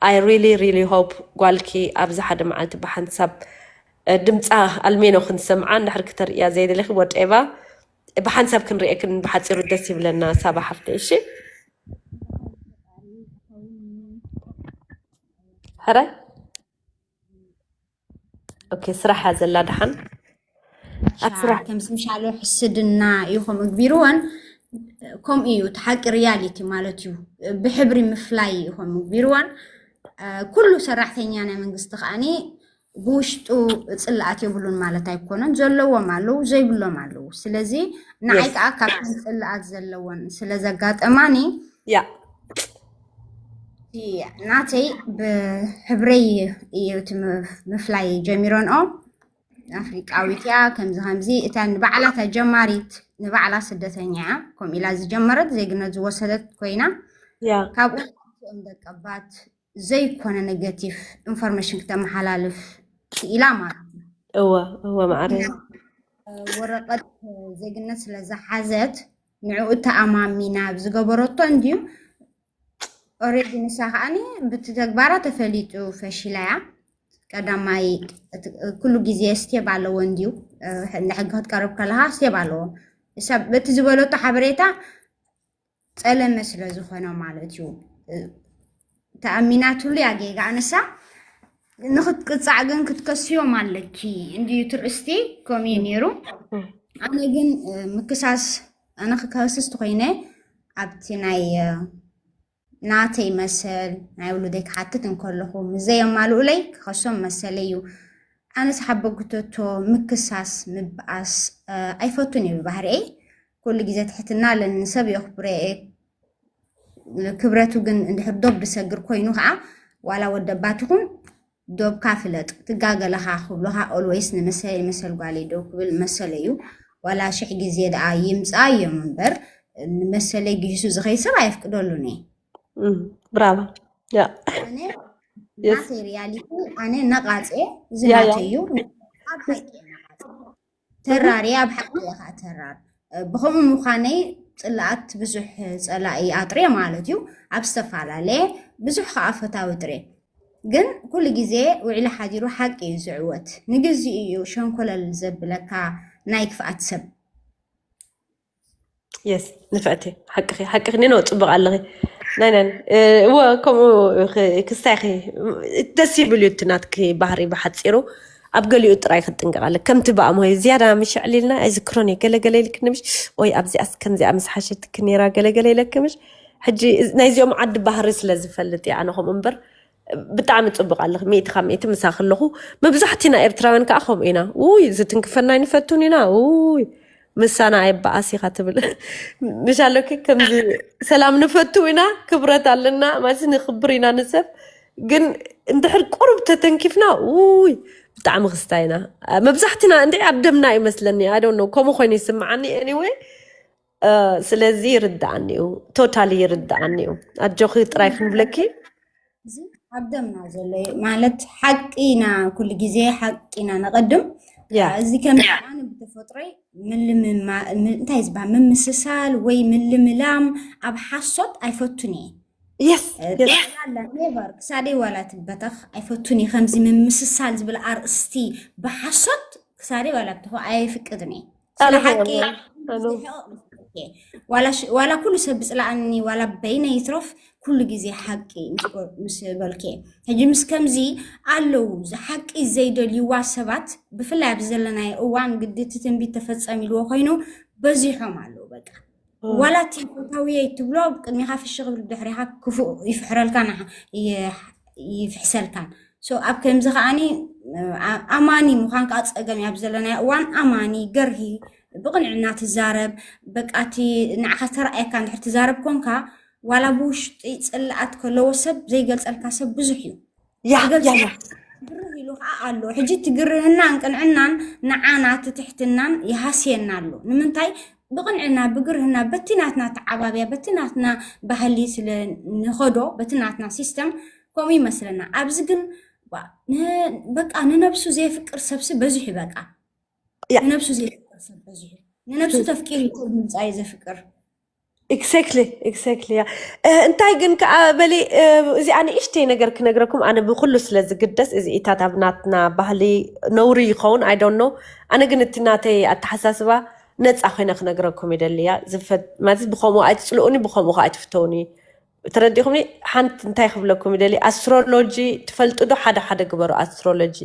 I really really hope ጓልኪ ኣብዚ ሓደ መዓልቲ ብሓንሳብ እ፣ ድምፃ ኣልሜኖ ክንሰምዓ እንድሕር ክተርእያ ዘይደለኺ ወደኤባ ብሓንሳብ ክንርእየክን ብሓፂሩ ደስ ይብለና ሳባ ሓፍተይ። እሺ ሕራይ ኦኬ፣ ስራሕ እያ ዘላ ደሓን ኣብ ስራሕ ከም ዝምሻሎ ሕስድና እዩ ከምኡ ግቢርወን። ከምኡ እዩ እቲ ሓቂ ሪያሊቲ ማለት እዩ። ብሕብሪ ምፍላይ እዩ ከምኡ ግቢርወን። ኩሉ ሰራሕተኛ ናይ መንግስቲ ከዓኒ ብውሽጡ ፅላኣት የብሉን ማለት ኣይኮነን። ዘለዎም ኣለዉ፣ ዘይብሎም ኣለዉ። ስለዚ ንዓይ የስ ከዓ ካብተን ፅላኣት ዘለወን ስለ ዘጋጠማኒ ያ እቲ ናተይ ብሕብረይ እዩ እቲ ም- ምፍላይ ጀሚረንኦ። ኣፍሪቃዊት እያ ከምዚ ከምዚ። እታ ንባዕላ እታ ጀማሪት ንባዕላ ስደተኛ እያ። ከምኡ ኢላ ዝጀመረት ዜግነት ዝወሰደት ኮይና ያ ካብኡ እቶም ደቀባት ዘይኮነ ኔጋቲቭ ኢንፎርሜሽን ክተመሓላልፍ ክኢላ ማለት እዩ። እወ እወ ማዕረ ወረቀት ዜግነት ስለዝሓዘት ንዕኡ ተኣማሚና ዝገበረቶ እንድዩ። ኦሬዲ ንሳ ከዓኒ ብቲ ተግባራ ተፈሊጡ ፈሺላ እያ። ቀዳማይ እቲ- ኩሉ ግዜ ስቴፕ ኣለዎ እንድዩ። ንሕጊ ክትቀርብ ከለካ ስቴፕ ኣለዎ። ንሳ በቲ ዝበለቶ ሓበሬታ ፀለመ ስለ ዝኾነ ማለት እዩ። ተኣሚናትሉ እያ ጌጋ ንሳ። ንክትቅፃዕ ግን ክትከስዮም ኣለኪ እንድዩ ትርእስቲ። ከምኡ እዩ ነይሩ። ኣነ ግን እ፣ ምክሳስ ኣነ ክከስስ ተኮይነ ኣብቲ ናይ እ፣ ናተይ መሰል ናይ ውሉደይ ክሓትት እንከለኹ ምስ ዘየማልኡለይ ክኸሶም መሰለይ እዩ። ኣነስ ሓበግተቶ ምክሳስ ምብኣስ እ፣ ኣይፈቱን እየ ብባህርኤይ። ኩሉ ግዜ ትሕትና ኣለኒ፣ ንሰብ የኽብረ እየ። ክብረቱ ግን እንድሕር ዶብ ዝሰግር ኮይኑ ከዓ ዋላ ወደባት ይኹን ዶብካ ፍለጥ ትጋገለኻ ክብሉኻ ኦልወይስ ንመሰለይ መሰል ጓለይ ደው ክብል መሰለ እዩ። ዋላ ሽሕ ግዜ ደኣ ይምፃ እዮም እምበር ንመሰለይ ግሂሱ ዝኸይድ ሰብ ኣየፍቅደሉን እየ። ብራባ ያ ኣነ የስ ናተይ ሪያሊቲ ኣነ ነቓፅ እየ። እዚ ያ ያ ናተይ እዩ። ኣብ ሓቂ እየ ነቓፅ። ተራር እየ፣ ኣብ ሓቂ እየ ከዓ ተራር። ብኸምኡ ምዃነይ ፅላኣት ብዙሕ ፀላኢ ኣጥርየ ማለት እዩ። ኣብ ዝተፈላለየ ብዙሕ ከዓ ፈታዊ ጥርየ። ግን ኩሉ ግዜ ውዒሉ ሓዲሩ ሓቂ እዩ ዝዕወት። ንግዚኡ እዩ ሸንኮለል ዘብለካ ናይ ክፍኣት ሰብ። የስ ንፍዕቲ ሓቅኺ ሓቅኺ ኒኖ ፅቡቅ ኣለኺ ናይ ናይ እ፣ እወ ከምኡ ኽ- ክስታይኺ ደስ ይብል እዩ እቲ ናትኪ ባህሪ ብሓፂሩ ኣብ ገሊኡ ጥራይ ክትጥንቀቕ ኣለ ከምቲ ብኣሞ ዝያዳ ምሽ ዕሊልና ኣይዝክሮን እየ ገለገለ ኢልክኒ ምሽ ወይ ኣብዚኣስ ከምዚኣ ምስ ሓሸትኪ ነይራ ገለገለ ኢለኪ ምሽ ሕጂ እዚ- ናይዚኦም ዓዲ ባህሪ ስለ ዝፈልጥ እየ ኣነ ከምኡ እምበር ብጣዕሚ ፅቡቅ ኣለኺ ሚእቲ ካብ ሚእቲ ምሳኺ ኣለኹ። መብዛሕቲና ኤርትራውያን ከዓ ከምኡ ኢና። ውይ ዝትንክፈና ኣይንፈቱን ኢና። ውይ ምሳና ኣይበኣስ ኢኻ ትብል ምሽ ኣለኪ። ከምዚ ሰላም ንፈቱ ኢና፣ ክብረት ኣለና ማለት ንኽብር ኢና ንሰብ። ግን እንድሕር ቁሩብ ተተንኪፍና ውይ ብጣዕሚ ክስታ ኢና። መብዛሕቲና እንዲ ዓደምና ይመስለኒ። I don't know ከምኡ ኮይኑ ይስምዓኒ። Anyway ስለዚ ይርድኣኒ እዩ፣ ቶታሊ ይርድኣኒ እዩ። ኣጆኺ ጥራይ ክንብለኪ እዚ ኣብ ደምና ዘሎ እዩ። ማለት ሓቂ ኢና፣ ኩሉ ግዜ ሓቂ ኢና ነቐድም። ያ እዚ ከም ኣነ ብተፈጥሮይ ምልምማ- ም- እንታይ ዝበሃል ምምስሳል ወይ ምልምላም ኣብ ሓሶት ኣይፈቱን እየ። የስ የስ ላ ኔቨር ክሳደይ ዋላ ትበተኽ ኣይፈቱን እየ። ከምዚ ምምስሳል ዝብል ኣርእስቲ ብሓሶት ክሳደይ ዋላ ብተኸ ኣይፍቅድን እየ። ስለ ኣነ ሓቂ ኣነ ዝሕቕ ምስ በልከ፣ ዋላ ሽ- ዋላ ኩሉ ሰብ ብፅላእኒ ዋላ በይነ ይትረፍ ኩሉ ግዜ ሓቂ ምስ በ- ምስ በልከ። ሕጂ ምስ ከምዚ ኣለዉ እዚ ሓቂ ዘይደልይዋ ሰባት ብፍላይ ኣብዚ ዘለናዮ እዋን ግዲ እቲ ትንቢት ተፈጸም ኢልዎ ኮይኑ በዚሖም ኣለዉ። በቃ ዋላ እቲ ፈታውየይ ትብሎ ቅድሚኻ ፍሽ ክብል ድሕሪኻ ክፉእ ይፍሕረልካን ይፍሕሰልካን። So ኣብ ከምዚ ከዓኒ ኣ- ኣማኒ ምዃን ከዓ ፀገም እዩ። ኣብ ዘለናዮ እዋን ኣማኒ ገርሂ ብቕንዕና ትዛረብ። በቃ እቲ ንዓኻ ዝተረኣየካ እንድሕር ትዛረብ ኮንካ ዋላ ብውሽጢ ፅልኣት ከለዎ ሰብ ዘይገልፀልካ ሰብ ብዙሕ እዩ። ያ ያ ይገልፀልካ ያ ግርህ ኢሉ ከዓ ኣሎ። ሕጂ እቲ ግርህናን ቅንዕናን ንዓና እቲ ትሕትናን ይሃስየና ኣሎ። ንምንታይ? ብቕንዕና ብግርህና በቲ ናትና ተዓባብያ በቲ ናትና ባህሊ ስለ ንኸዶ በቲ ናትና ሲስተም ከምኡ ይመስለና። ኣብዚ ግን ዋ- ን- በቃ ንነብሱ ዘየፍቅር ሰብሲ በዚሑ። በቃ ያ ንነብሱ ዘየፍቅር ሰብ በዚሑ። ንነብሱ ተፍቂር ይኮ ምምፃእ ዘፍቅር exactly exactly ያ እ፣ እንታይ ግን ከዓ በሊ እ፣ እዚኣ ንእሽተይ ነገር ክነግረኩም። ኣነ ብኩሉ ስለ ዝግደስ እዚኢታት ኣብ ናትና ባህሊ ነውሪ ይኸውን፣ I don't know። ኣነ ግን እቲ ናተይ ኣተሓሳስባ ነፃ ኮይነ ክነግረኩም ይደሊ። ያ ዝፈት ማለት ብከምኡ ኣይትፅልኡኒ፣ ብከምኡ ከዓ ኣይትፍተውኒ። ተረዲኹምኒ? ሓንቲ እንታይ ክብለኩም ይደሊ፣ ኣስትሮሎጂ ትፈልጡ ዶ? ሓደ ሓደ ግበሩ ኣስትሮሎጂ።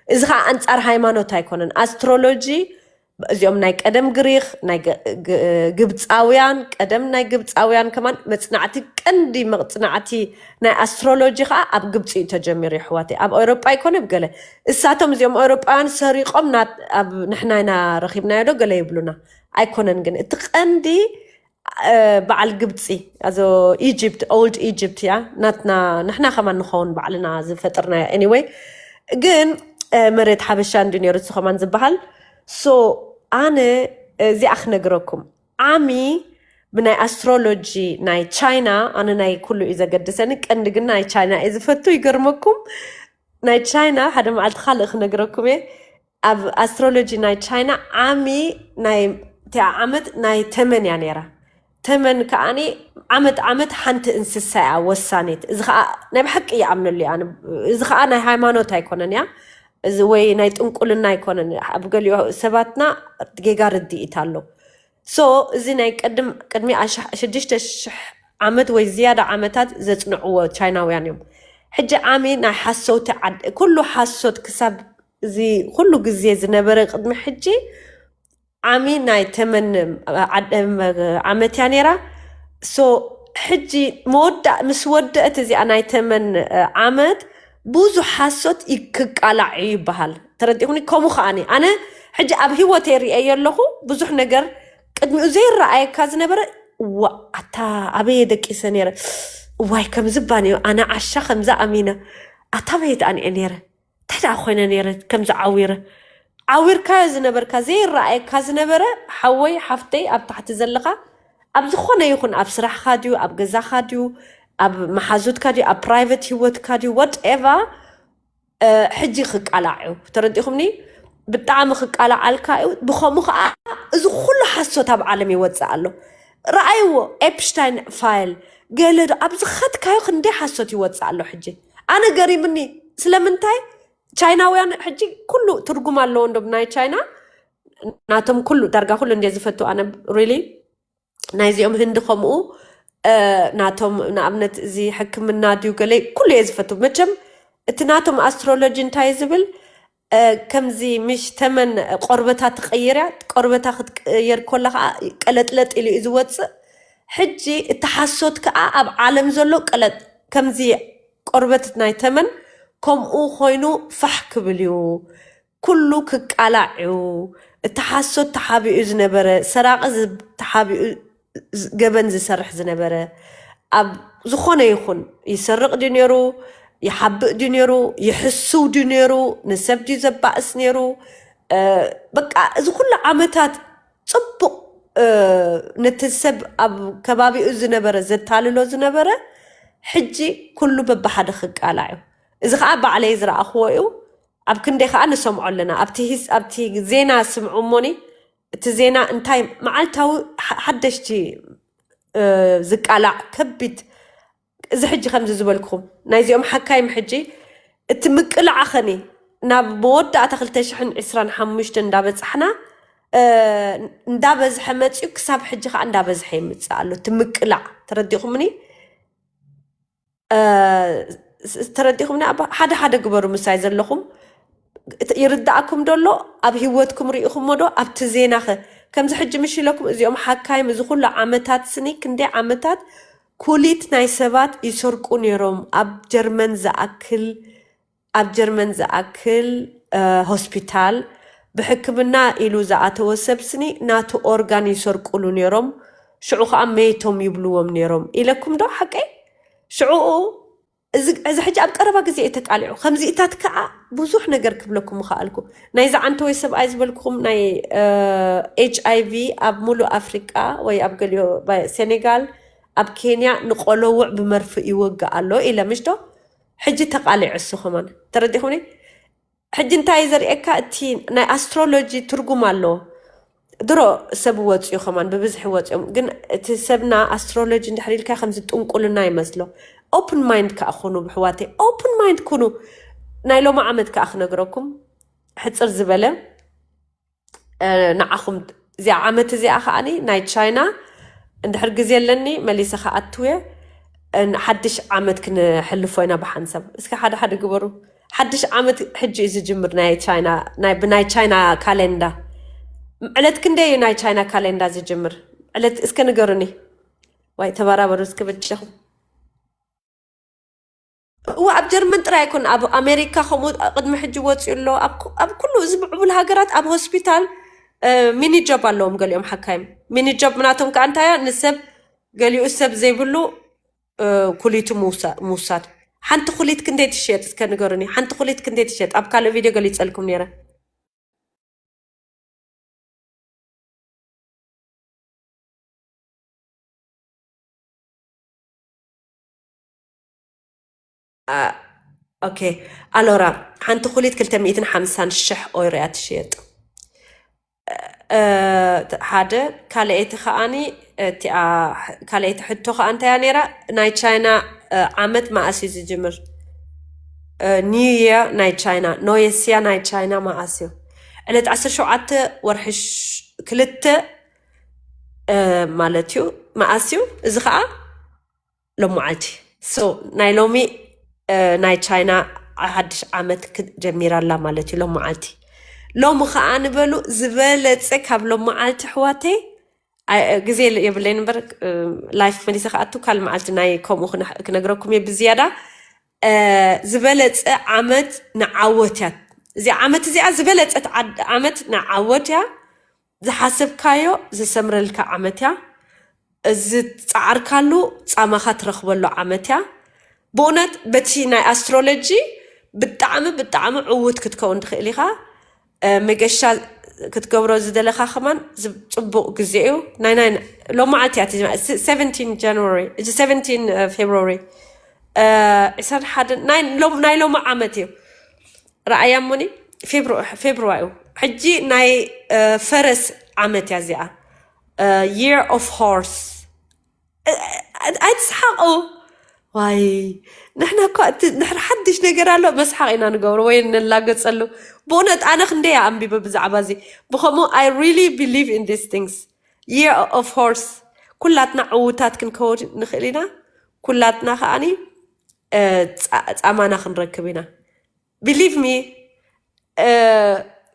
እዚ ከዓ ኣንፃር ሃይማኖት ኣይኮነን። ኣስትሮሎጂ እዚኦም ናይ ቀደም ግሪክ ናይ ግ- ግ- ግብፃውያን፣ ቀደም ናይ ግብፃውያን ከማን መፅናዕቲ፣ ቀንዲ መፅናዕቲ ናይ ኣስትሮሎጂ ከዓ ኣብ ግብፂ እዩ ተጀሚሩ። ይሕዋተይ ኣብ ኤውሮጳ ኣይኮነ ብገለ እሳቶም እዚኦም ኤውሮጳውያን ሰሪቆም ናት- ኣብ ንሕና ኢና ረኪብናዮ ዶ ገለ ይብሉና። ኣይኮነን ግን እቲ ቀንዲ እ፣ በዓል ግብፂ ኣዞ ኢጅፕት ኦልድ ኢጅፕት እያ ናትና። ንሕና ከማን ንኸውን ባዕልና ዝፈጥርናዮ። Anyway ግን እ፣ መሬት ሓበሻ እንዲ ነይሩ እሱ ከማን ዝበሃል። So ኣነ እዚኣ ክነግረኩም ዓሚ ብናይ ኣስትሮሎጂ ናይ ቻይና ኣነ ናይ ኩሉ እዩ ዘገድሰኒ፣ ቀንዲ ግን ናይ ቻይና እየ ዝፈቱ። ይገርመኩም ናይ ቻይና ሓደ መዓልቲ ካልእ ክነግረኩም እየ። ኣብ ኣስትሮሎጂ ናይ ቻይና ዓሚ ናይ እቲኣ ዓመት ናይ ተመን እያ ነይራ። ተመን ከዓኒ ዓመት ዓመት ሓንቲ እንስሳ እያ ወሳኔት። እዚ ከዓ ናይ ብሓቂ ይኣምነሉ እያ። እዚ ከዓ ናይ ሃይማኖት ኣይኮነን እያ እዚ ወይ ናይ ጥንቁልና ኣይኮነን። ኣብ ገሊኦ ሰባትና ጌጋ ርድኢት ኣሎ። So እዚ ናይ ቅድም ቅድሚ ኣሽሕ- ሽዱሽተ ሽሕ ዓመት ወይ ዝያዳ ዓመታት ዘፅንዕዎ ቻይናውያን እዮም። ሕጂ ዓሚ ናይ ሓሰውቲ ዓድ ኩሉ ሓሶት ክሳብ እዚ ኩሉ ግዜ ዝነበረ ቅድሚ ሕጂ ዓሚ ናይ ተመን ዓደ- ዓመት እያ ነይራ። So ሕጂ መወዳ ምስ ወደአት እዚኣ ናይ ተመን ዓመት ብዙሕ ሓሶት ክቃላዕ እዩ ይበሃል። ተረዲኹኒ? ከምኡ ከዓኒ ኣነ ሕጂ ኣብ ህይወተይ ርእየ ኣለኹ ብዙሕ ነገር ቅድሚኡ ዘይረኣየካ ዝነበረ። ዋ ኣታ ኣበየ ደቂሰ ነይረ። እዋይ ከምዚ ባኒ ኣነ ዓሻ ከምዚ ኣሚነ ኣታ በየት ኣንኤ ነይረ። እንታይ ደኣ ኮይነ ነይረ ከምዚ ዓዊረ። ዓዊርካዮ ዝነበርካ ዘይረኣየካ ዝነበረ ሓወይ ሓፍተይ ኣብ ታሕቲ ዘለኻ ኣብ ዝኾነ ይኹን ኣብ ስራሕካ ድዩ ኣብ ገዛካ ድዩ ኣብ መሓዙትካ ድዩ ኣብ ፕራይቨት ህይወትካ ድዩ whatever ሕጂ ክቃላዕ እዩ። ተረዲኹምኒ? ብጣዕሚ ክቃላዓልካ እዩ። ብኸምኡ ከዓ እዚ ኩሉ ሓሶት ኣብ ዓለም ይወፅእ ኣሎ። ረኣይዎ ኤፕሽታይን ፋይል ገለ ዶ ኣብ ዝኸድካዮ ክንደይ ሓሶት ይወፅእ ኣሎ። ሕጂ ኣነ ገሪምኒ ስለምንታይ ቻይናውያን ሕጂ ኩሉ ትርጉም ኣለዎ እንዶም ናይ ቻይና ናቶም ኩሉ ዳርጋ ኩሉ እንደ ዝፈቱ ኣነ really ናይዚኦም ህንዲ ከምኡ ናቶም ንኣብነት እዚ ሕክምና ድዩ ገለ ኩሉ እየ ዝፈቱ። መቸም እቲ ናቶም ኣስትሮሎጂ እንታይ ዝብል ከምዚ ምሽ ተመን ቆርበታ ትቀይር እያ። ቆርበታ ክትቀየር ኮላ ከዓ ቀለጥለጥ ኢሉ እዩ ዝወፅእ። ሕጂ እቲ ሓሶት ከዓ ኣብ ዓለም ዘሎ ቀለጥ ከምዚ ቆርበት ናይ ተመን ከምኡ ኮይኑ ፋሕ ክብል እዩ። ኩሉ ክቃላዕ እዩ። እቲ ሓሶት ተሓቢኡ ዝነበረ ሰራቂ ተሓቢኡ ገበን ዝሰርሕ ዝነበረ ኣብ ዝኾነ ይኹን ይሰርቕ ድዩ ነይሩ፣ ይሓብእ ድዩ ነይሩ፣ ይሕስው ድዩ ነይሩ፣ ንሰብ ድዩ ዘባእስ ነይሩ፣ በቃ እዚ ኩሉ ዓመታት ፅቡቕ ነቲ ሰብ ኣብ ከባቢኡ ዝነበረ ዘታልሎ ዝነበረ ሕጂ ኩሉ በብሓደ ክቃላዕ እዩ። እዚ ከዓ ባዕለይ ዝረኣኽዎ እዩ። ኣብ ክንደይ ከዓ ንሰምዖ ኣለና። ኣብቲ ሂስ-፣ ኣብቲ ዜና ስምዑ እሞኒ፣ እቲ ዜና እንታይ መዓልታዊ ሓ-፣ ሓደሽቲ፣ እ፣ ዝቃላዕ ከቢድ፣ እዚ ሕጂ ከምዚ ዝበልኩኹም ናይዚኦም ሓካይም ሕጂ እቲ ምቅላዕ ኸኒ ናብ መወዳእታ ክልተ ሽሕን ዕስራን ሓሙሽተን እንዳበጻሕና፣ እ፣ እንዳበዝሐ መጽዩ ክሳብ ሕጂ ከዓ እንዳበዝሐ ይምጽእ ኣሎ። እቲ ምቅላዕ ተረዲኹምኒ? እ፣ ስ-፣ ተረዲኹምኒ? ኣባ ሓደ ሓደ ግበሩ ምሳይ ዘለኹም። እት-፣ ይርዳእኩም ዶ ኣሎ? ኣብ ህይወትኩም ርኢኹሞ ዶ? ኣብቲ ዜናኸ ከምዚ ሕጂ ምሽ ኢለኩም እዚኦም ሓካይም እዚ ኩሉ ዓመታት ስኒ ክንደይ ዓመታት ኩሊት ናይ ሰባት ይሰርቁ ነይሮም። ኣብ ጀርመን ዝኣክል፣ ኣብ ጀርመን ዝኣክል፣ እ፣ ሆስፒታል ብሕክምና ኢሉ ዝኣተወ ሰብ ስኒ ናቱ ኦርጋን ይሰርቁሉ ነይሮም። ሽዑ ኸዓ መይቶም ይብልዎም ነይሮም ኢለኩም ዶ? ሓቀይ? ሽዑኡ እዚ፣ እዚ ሕጂ ኣብ ቀረባ ግዜ እዩ ተቃሊዑ። ከምዚኢታት ከዓ ብዙሕ ነገር ክብለኩም ምኸኣልኩ። ናይዚ ዓንተወይ ሰብኣይ ዝበልኩኹም ናይ፣ እ፣ ኤች ኣይ ቪ ኣብ ሙሉእ ኣፍሪቃ ወይ ኣብ ገሊኦ፣ ባ-፣ ሴኔጋል፣ ኣብ ኬንያ ንቆለውዕ ብመርፍእ ይወግእ ኣሎ ኢለ፣ ምሽ ዶ? ሕጂ ተቃሊዑ እሱ ከማን። ተረዲኹምኒ? ሕጂ እንታይ እዩ ዘርእየካ? እቲ ናይ ኣስትሮሎጂ ትርጉም ኣለዎ። ድሮ ሰብ ወፅዩ ከማን ብብዝሒ ወፅዮም፣ ግን እቲ ሰብና ኣስትሮሎጂ እንድሕር ኢልካ ከምዚ ጥንቁልና ይመስሎ። ኦፕን ማይንድ ከዓ ኩኑ ብሕዋተይ፣ ኦፕን ማይንድ ኩኑ። ናይ ሎሚ ዓመት ከዓ ክነግረኩም ሕፅር ዝበለ፣ እ፣ ንዓኹም እዚኣ ዓመት እዚኣ ከዓኒ ናይ ቻይና እንድሕር ግዜ ኣለኒ መሊሰ ክኣትውየ፣ እ፣ ሓድሽ ዓመት ክንሕልፎ ኢና ብሓንሳብ። እስከ ሓደ ሓደ ግበሩ። ሓድሽ ዓመት ሕጂ እዩ ዝጅምር ናይ ቻይና፣ ናይ፣ ብናይ ቻይና ካሌንዳ። ዕለት ክንደይ እዩ ናይ ቻይና ካሌንዳ ዝጅምር? ዕለት እስከ ንገሩኒ። ዋይ ተባራበሩ እስከ በጃኹም። እዋ ኣብ ጀርመን ጥራይ ኣይኮን፣ ኣብ ኣሜሪካ ከምኡ ቅድሚ ሕጂ ወፂኡ ኣሎ። ኣብ ኩ-፣ ኣብ ኩሉ እዚ ምዕቡል ሃገራት ኣብ ሆስፒታል፣ እ፣ ሚኒ ጆብ ኣለዎም ገሊኦም ሓካይም። ሚኒ ጆብ ምናቶም ከዓ እንታያ ንሰብ ገሊኡ ሰብ ዘይብሉ፣ እ፣ ኩሊቱ ምውሳ-፣ ምውሳድ። ሓንቲ ኩሊት ክንደይ ትሽየጥ እስከ ንገሩኒ። ሓንቲ ኩሊት ክንደይ ትሽየጥ? ኣብ ካልእ ቪድዮ ገሊጸልኩም ነይረ። አ፣ ኦኬ። ኣሎራ፣ ሓንቲ ኩሊት ክልተ ሚእትን ሓምሳን ሽሕ ኦይሮ እያ ትሽየጥ። እ፣ ሓደ። ካልኣይቲ ከዓኒ፣ እቲኣ፣ ካልኣይቲ ሕቶ ከኣ እንታይ እያ ነይራ? ናይ ቻይና፣ እ፣ ዓመት መኣስ እዩ ዝጅምር? እ፣ ኒው ይር ናይ ቻይና፣ ኖየስያ ናይ ቻይና መኣስ እዩ? ዕለት ዓሰርተ ሸውዓተ ወርሒ ሽ-፣ ክልተ፣ እ፣ ማለት እዩ። መኣስ እዩ? እዚ ከኣ ሎመዓልቲ። So፣ ናይ ሎሚ፣ እ፣ ናይ ቻይና ሓድሽ ዓመት ክ-፣ ጀሚራ ኣላ ማለት እዩ ሎመዓልቲ። ሎሚ ኸኣ ንበሉ ዝበለጸ ካብ ሎመዓልቲ ኣሕዋተይ፣ ኣይ፣ እ፣ ግዜ የብለይን እምበር፣ እ፣ ላይፍ መሊሰ ክኣቱ ካልእ መዓልቲ ናይ ከምኡ ክነ-፣ ክነግረኩም እየ ብዝያዳ። እ፣ ዝበለጸ ዓመት ንዓወት እያ። እዚኣ ዓመት እዚኣ ዝበለጸት ዓድ-፣ ዓመት ንዓወት እያ። ዝሓሰብካዮ ዝሰምረልካ ዓመት እያ። ዝጸዓርካሉ ጻማኻ ትረኽበሉ ዓመት እያ። ብእውነት በቲ ናይ ኣስትሮሎጂ ብጣዕሚ፣ ብጣዕሚ ዕዉት ክትከውን ትኽእል ኢኻ። እ፣ መገሻ ክትገብሮ ዝደለኻ ከማን ዝ-፣ ጽቡቕ ግዜ እዩ። ናይ፣ ናይ፣ ሎመዓልቲ እያ እቲ፣ ሰቨንቲን ጃንዋሪ፣ እዚ ሰቨንቲን ፌብሩዋሪ፣ እ፣ ዕስራን ሓደን ናይ ሎም-፣ ናይ ሎሚ ዓመት እዩ። ረኣያ እሞኒ፣ ፌብሩ-፣ ፌብሩዋሪ እዩ። ሕጂ ናይ፣ እ፣ ፈረስ ዓመት እያ እዚኣ። እ፣ Year of Horse። እ፣ እ፣ ኣይትስሓቑ። ዋይ፣ ንሕና እኮ እቲ ድሕሪ ሓድሽ ነገር ኣሎ መስሓቕ ኢና ንገብሮ ወይ ንላገጸሉ። ብእውነት ኣነ ክንደይ እየ ኣንቢበ ብዛዕባ እዚ። ብኸምኡ፣ I really believe in these things። Year of Horse። ኩላትና ዕዉታት ክንከውን ንኽእል ኢና። ኩላትና ከኣኒ፣ እ፣ ጻ-፣ ጻማና ክንረክብ ኢና። Believe me፣ እ፣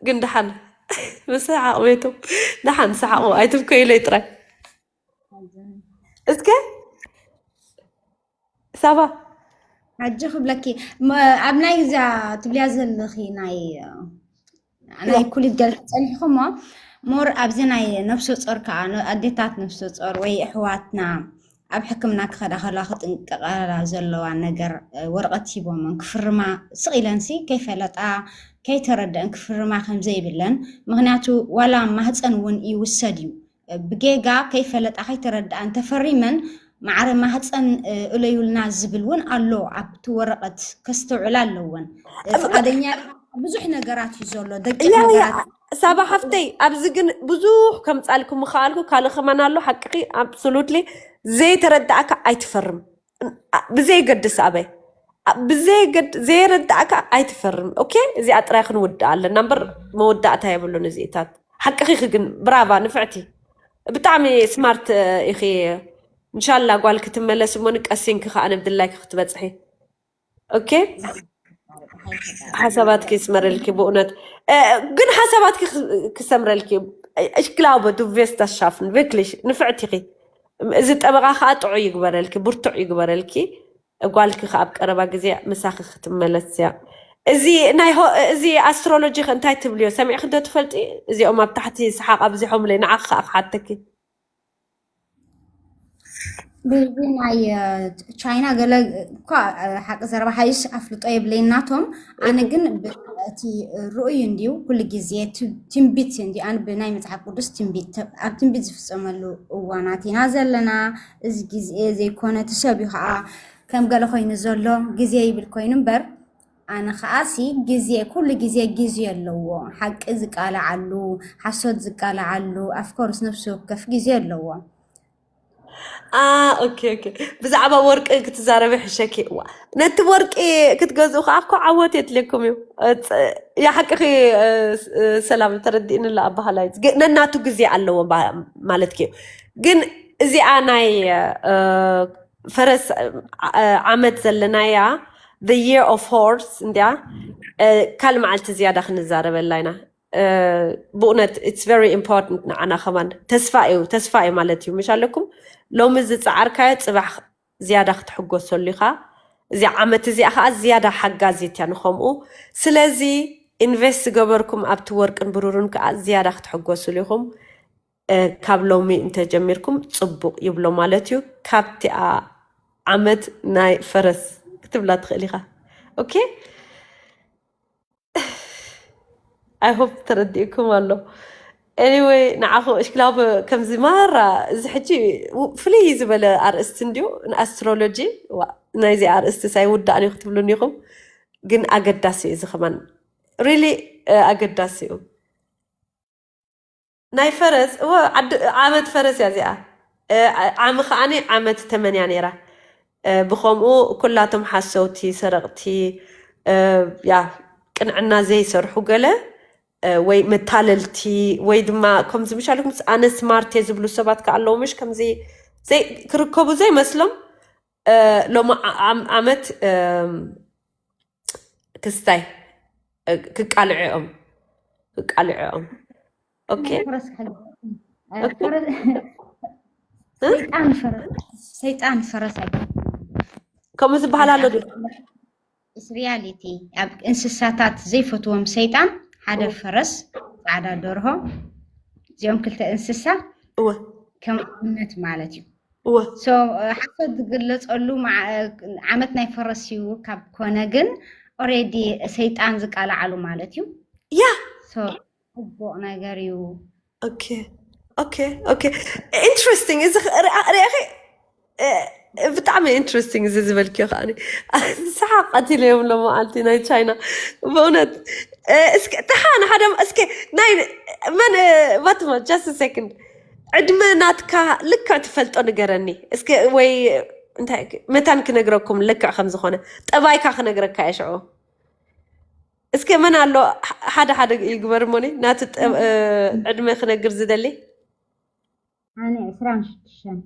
ግን ደሓን ምስሓቕ ቤቶም ደሓን ሰሓቑ ኣይትብከዩለይ ጥራይ። እስከ ሳባ። ሕጂ ክብለኪ፣ ም-፣ ኣብ ናይ እዛ ትብልያ ዘለኺ ናይ፣ ናይ ኩሊት ገለ ተጸኒሕኩሞ፣ ሞር ኣብዚ ናይ ነፍሰ ጾር ከኣ፣ ን-፣ ኣዴታት ነፍሰ ጾር ወይ ኣሕዋትና ኣብ ሕክምና ክኸዳ ከለዋ ክጥንቀቓላ ዘለዋ ነገር፣ እ፣ ወረቐት ሂቦመን ክፍርማ ስቕ ኢለንሲ ከይፈለጣ ከይተረደአን ክፍርማ ከም ዘይብለን። ምኽንያቱ ዋላ ማህፀን እውን ይውሰድ እዩ። እ፣ ብጌጋ ከይፈለጣ ከይተረደኣ እንተፈሪመን ማዕረ ማህፀን እለዩልና ዝብል እውን ኣሎ። ኣብቲ ወረቐት ከስተውዕላ ኣለወን። ፍቃደኛ ብዙሕ ነገራት እዩ ዘሎ፣ ደቂ ነገራት። ሳባ ሓፍተይ፣ ኣብዚ ግን ብዙሕ ከምፃልኩ ምኸኣልኩ ካልእ ከማን ኣሎ። ሓቅኺ፣ ኣብሶሉትሊ ዘይተረዳእካ ኣይትፈርም። ብዘይገድስ ኣበይ፣ ብዘይገድ ዘይረዳእካ ኣይትፈርም። ኦኬ፣ እዚኣ ጥራይ ክንውድኣ ኣለና እምበር መወዳእታ የብሉን እዚታት። ሓቅኺ ግን ብራቫ ንፍዕቲ፣ ብጣዕሚ ስማርት ኢኺ። እንሻላ ጓል ክትመለስ እሞ ንቀሲንኪ ከዓ ንብድላይኪ ክትበፅሒ። ኦኬ፣ ሓሳባትኪ ይስመረልኪ ብእውነት። ግን ሓሳባትኪ ክሰምረልኪ እሽክላውበ ዱ ቬስታ ሻፍን ቨክሊሽ ንፍዕቲኺ። እዚ ጠበቃ ከዓ ጥዑይ ይግበረልኪ፣ ብርቱዕ ይግበረልኪ። ጓልኪ ከዓ ኣብ ቀረባ ግዜ ምሳኺ ክትመለስ እያ። እዚ ናይ እዚ ኣስትሮሎጂ ከ እንታይ ትብልዮ? ሰሚዕኪ ዶ ትፈልጢ? እዚኦም ኣብ ታሕቲ ሰሓቕ ኣብዚሖምለይ፣ ንዓኺ ከዓ ክሓተኪ። ብዚ ናይ ቻይና ገለ እኳ ሓቂ ዘረባ ሓይሽ ኣፍልጦ የብለይን ናቶም። ኣነ ግን እቲ ርኡይ እንድዩ ኩሉ ግዜ ትንቢት እንድዩ። ኣነ ብናይ መፅሓፍ ቅዱስ ትንቢት ኣብ ትንቢት ዝፍፀመሉ እዋናት ኢና ዘለና። እዚ ግዜ ዘይኮነ እቲ ሰብ እዩ ከዓ ከም ገለ ኮይኑ ዘሎ ግዜ ይብል ኮይኑ እምበር፣ ኣነ ከዓሲ ግዜ ኩሉ ግዜ ግዜ ኣለዎ። ሓቂ ዝቃላዓሉ፣ ሓሶት ዝቃላዓሉ ኣፍኮርስ ነፍሲ ወከፍ ግዜ ኣለዎ። ኦኬ ኦኬ። ብዛዕባ ወርቂ ክትዛረቢ ሕሸኪ። እዋ፣ ነቲ ወርቂ ክትገዝኡ ከዓ እኮ ዓወት የድልየኩም እዩ። የሓቅኺ። ሰላም ተረዲእንላ ኣባህላይ ነናቱ ግዜ ኣለዎ ማለትኪ እዩ። ግን እዚኣ ናይ ፈረስ ዓመት ዘለናያ the year of horse እንዲያ። ካልእ መዓልቲ ዝያዳ ክንዛረበላ ኢና። ብእውነት it's very important ንዓና ከማን ተስፋ እዩ፣ ተስፋ እዩ ማለት እዩ። ምሽ ኣለኩም ሎሚ ዝፀዓርካዮ ፅባሕ ዝያዳ ክትሕጎሰሉ ኢኻ። እዚኣ ዓመት እዚኣ ከዓ ዝያዳ ሓጋዚት እያ ንኸምኡ። ስለዚ ኢንቨስት ዝገበርኩም ኣብቲ ወርቅን ብሩርን ከዓ ዝያዳ ክትሕጎስሉ ኢኹም። ካብ ሎሚ እንተጀሚርኩም ፅቡቕ ይብሎ ማለት እዩ። ካብቲኣ ዓመት ናይ ፈረስ ክትብላ ትኽእል ኢኻ። ኦኬ፣ I hope ተረዲእኩም ኣሎ። Anyway፣ ንዓኹ እሽክላብ ከምዚ ማራ እዚ ሕጂ ፍልይ ዝበለ ኣርእስቲ እንድዩ ንኣስትሮሎጂ። ናይዚ ኣርእስቲ ሳይውዳእን እዩ ክትብሉን ኢኹም፣ ግን ኣገዳሲ እዩ እዚ ከማን። ሪሊ ኣገዳሲ እዩ። ናይ ፈረስ እወ ዓመት ፈረስ እያ እዚኣ። ዓሚ ከዓኒ ዓመት ተመንያ ነይራ። ብኸምኡ ኩላቶም ሓሰውቲ፣ ሰረቕቲ፣ ያ ቅንዕና ዘይሰርሑ ገለ ወይ መታለልቲ ወይ ድማ ከምዚ ምሻልኩም ኣነ ስማርት እየ ዝብሉ ሰባት ከ ኣለዉ ምሽ ከምዚ ክርከቡ ዘይመስሎም ሎሚ ዓመት ክስታይ ክቃልዑ እዮም ክቃልዑ እዮም። ኦኬ ሰይጣን ፈረስ ሰይጣን ፈረስ ከምኡ ዝበሃል ኣሎ ዶ? It's reality። ኣብ እንስሳታት ዘይፈትዎም ሰይጣን ሓደ ፈረስ፣ ፃዕዳ ደርሆ፣ እዚኦም ክልተ እንስሳ እወ ከም እምነት ማለት እዩ። እወ So ሓሶት ዝግለፀሉ ዓመት ናይ ፈረስ እዩ ካብ ኮነ ግን ኦሬዲ ሰይጣን ዝቃላዓሉ ማለት እዩ። ያ So ፅቡቕ ነገር እዩ። ኦኬ ኦኬ ኦኬ ኢንትረስቲንግ እዚ ሪኣኺ ብጣዕሚ ኢንትረስቲንግ እዚ ዝበልክዮ ከዓ ሰሓቕ ቀቲለዮም ሎመዓልቲ ናይ ቻይና ብእውነት እስኪ ተሓ ንሓደ እስኪ ናይ መን ባትማ just second ዕድመ ናትካ ልክዕ ትፈልጦ ንገረኒ እስኪ ወይ እንታይ መታን ክነግረኩም ልክዕ ከም ዝኾነ ጠባይካ ክነግረካ እየ ሽዑ እስኪ መን ኣሎ ሓደ ሓደ ይግበር እሞኒ ናቲ ዕድመ ክነግር ዝደሊ ኣነ ዕስራን ሽዱሽተን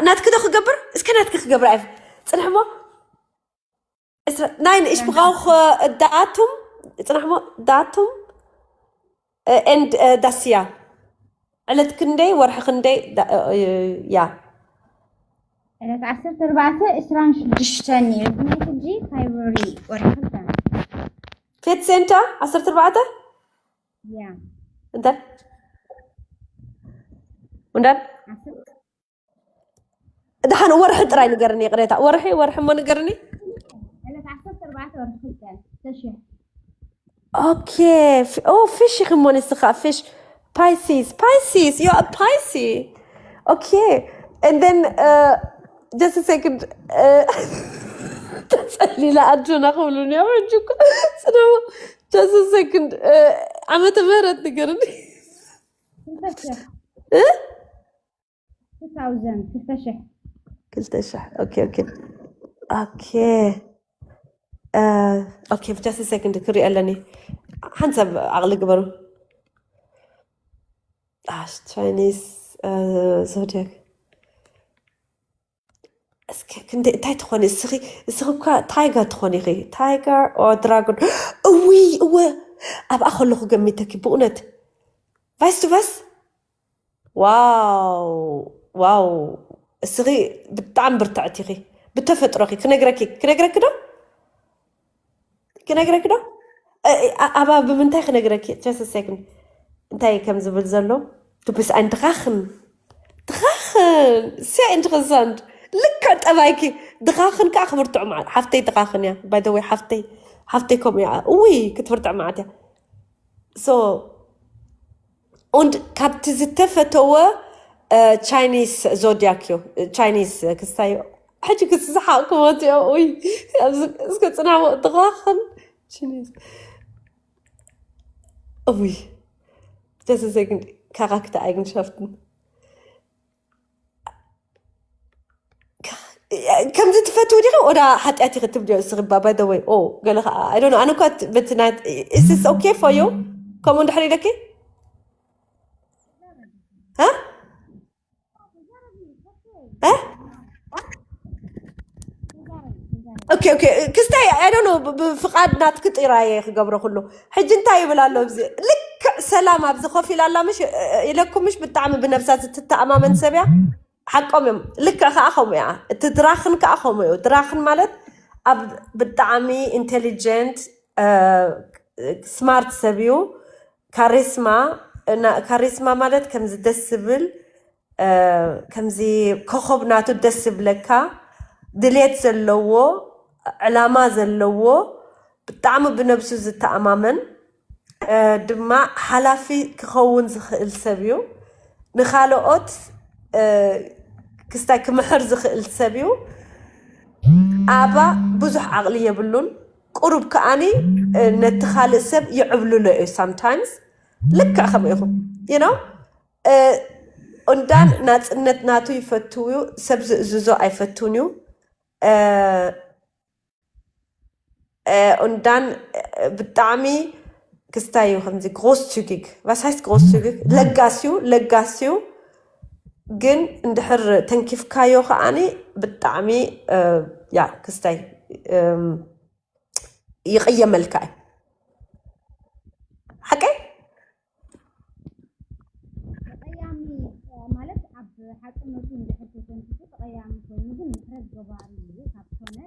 ናትኪ ዶ ክገብር እስኪ ናትኪ ክገብር ኣይ ፅንሕሞ ናይ ንእሽብኻው ዳቱም ፅንሕሞ ዳቱም ኤንድ ዳስያ ዕለት ክንደይ ወርሒ ክንደይ ያ ዕለት ዓሰርተ ኣርባዕተ ዕስራን ሽዱሽተን እዩ ናይ ሕጂ ፋይብሪ ወርሒ ክልተ ፌት ሴንታ ዓሰርተ ኣርባዕተ ያ እንተ እንደ ደሓን ወርሒ ጥራይ ንገርኒ ይቕሬታ ወርሒ ወርሒ እሞ ንገርኒ ዕለት ዓሰርተ ኣርባዕተ ወርሒ ክልተ ተሽሕ ኦኬ ኦ ፊሽ ኢኺ እሞ ንስኻ ፊሽ ፓይሲስ ፓይሲስ ዮ ፓይሲ ኦኬ And then uh, just a second uh, ተጸሊላ ኣጆና ክብሉን እዮም ሕጂ እኮ ጽደሞ። Just a second uh, ዓመተ ምህረት ንገርኒ። ክልተ ሺሕ እ? two thousand ክልተ ሺሕ ክልተ ሺሕ ኦኬ ኦኬ ኦኬ ኦኬ just a second ክሪኦ ኣለኒ። ሓንሳብ ዓቕሊ ግበሩ። Chinese zodiac እስከ ክንደ እንታይ ትኾኒ እስኺ? እስኺ እኳ ታይገር ትኾኒ ኢኺ። ታይገር ኦ ድራጎን? እውይ እወ ኣብኣ ከለኹ ገሚተኪ ብእውነት። ቫይስ ቱ ቫይስ ዋው ዋው እስኺ ብጣዕሚ ብርትዕቲ ኢኺ ብተፈጥሮኺ። ክነግረኪ ክነግረኪ ዶ ክነግረኪ ዶ ኣባ ብምንታይ ክነግረኪ? Just a second እንታይ ከም ዝብል ዘሎ ትብስ ኣን ድኻኽን ድኻኽን ሲያ ኢንትረሳንት ልክዕ ጠባይኪ። ድኻኽን ከዓ ክብርትዑ ማለት ሓፍተይ ድኻኽን እያ። By the way ሓፍተይ ሓፍተይ ከምኡ እያ። እውይ ክትብርትዕ ማለት እያ። So und ካብቲ ዝተፈተወ Chinese zodiac እዩ። Chinese ክስታይ ሕጂ ክስሓቅ ክሞት እዮ። ውይ እስከ ፅናሞ ድኻኽን Chinese ውይ ደስ ዘግን Charaktereigenschaften ከምዚ ትፈትው ዲኺ ወዳ ሓጢኣት ኢኺ ትብልዮ እስኺ ባ by the way ኦ ገለ ከዓ I don't know ኣነ እኳ በቲ ናይ is this okay for you ከምኡ እንድሕር ኢለኪ እ እ okay okay ክስታይ I don't know ብፍቓድ ናትኪ ጥራየ ክገብሮ ኩሉ ሕጂ እንታይ ይብል ኣሎ እዚ ልክዕ ሰላም ኣብዚ ኮፍ ኢላ ኣላ ምሽ ኢለኩም ምሽ ብጣዕሚ ብነብሳ ዝትተኣማመን ሰብ እያ ሓቆም እዮም። ልክዕ ከዓ ከምኡ እያ። እቲ ድራኽን ከዓ ከምኡ እዩ። ድራኽን ማለት ኣብ ብጣዕሚ ኢንቴሊጀንት ስማርት ሰብ እዩ። ካሪስማ ካሪስማ ማለት ከምዚ ደስ ዝብል ከምዚ ኮኸብ ናቱ ደስ ዝብለካ ድሌት ዘለዎ ዕላማ ዘለዎ ብጣዕሚ ብነብሱ ዝተኣማመን ድማ ሓላፊ ክኸውን ዝኽእል ሰብ እዩ። ንኻልኦት ክስታይ ክምሕር ዝኽእል ሰብ እዩ። ኣባ ብዙሕ ዓቕሊ የብሉን። ቁሩብ ከኣኒ ነቲ ካልእ ሰብ ይዕብልሎ እዩ። Sometimes ልክዕ ከምኡ ኢኹም you know እንዳን ናፅነት ናቱ ይፈትው እዩ። ሰብ ዝእዝዞ ኣይፈትውን እዩ። እንዳን ብጣዕሚ ክስታይ እዩ ከምዚ großzügig was heißt großzügig ለጋስ እዩ ለጋስ እዩ። ግን እንድሕር ተንኪፍካዮ ከዓኒ ብጣዕሚ ያ ክስታይ ይቕየመልካ እዩ። ሓቀይ ተቐያሚ ማለት ኣብ ሓቅነቱ እንድሕር ተተንኪፉ ተቐያሚ ኮይኑ ግን ምሕረት ገባሪ እዩ ካብ ኮነ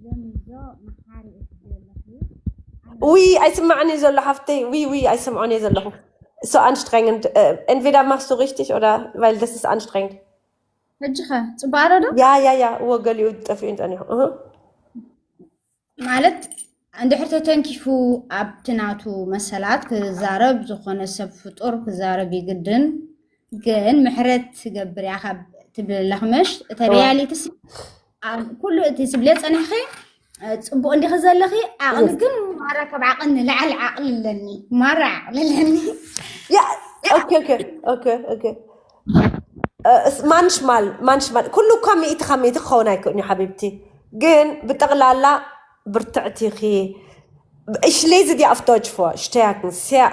ዮኒዞ መሓሪ እትብል ኣለኺ ውይ ኣይስማዕን እዩ ዘሎ ሓፍተይ ውይ ውይ ኣይሰምዖን እየ ዘለኹ so anstrengend entweder machst du richtig oder weil das ist anstrengend ሕጂ ኸ ፅቡቅ ኣሎ ዶ ያ ያ ያ እወ ገሊኡ ጠፊኡ ጸኒሑ እህ ማለት እንድሕር ተተንኪፉ ኣብቲ ናቱ መሰላት ክዛረብ ዝኾነ ሰብ ፍጡር ክዛረብ ይግድን ግን ምሕረት ትገብር እያ ካብ ትብል ኣለኽምሽ እተ ሪያሊቲ ኩሉ እቲ ዝብለ ፀኒሕኺ ፅቡቅ እንዲኺ ዘለኺ ዓቕሊ ግን ማራ ካብ ዓቕሊ ንላዕሊ ዓቕሊ ኣለኒ ማራ ዓቕሊ ኣለኒ ያ okay okay okay okay manchmal manchmal ኩሉ እኳ ሚእቲ ካብ ሚእቲ ክኸውን ኣይክእልን እዩ ሓቢብቲ ግን ብጠቕላላ ብርትዕቲ ኢኺ Ich lese dir auf Deutsch vor. Stärken, sehr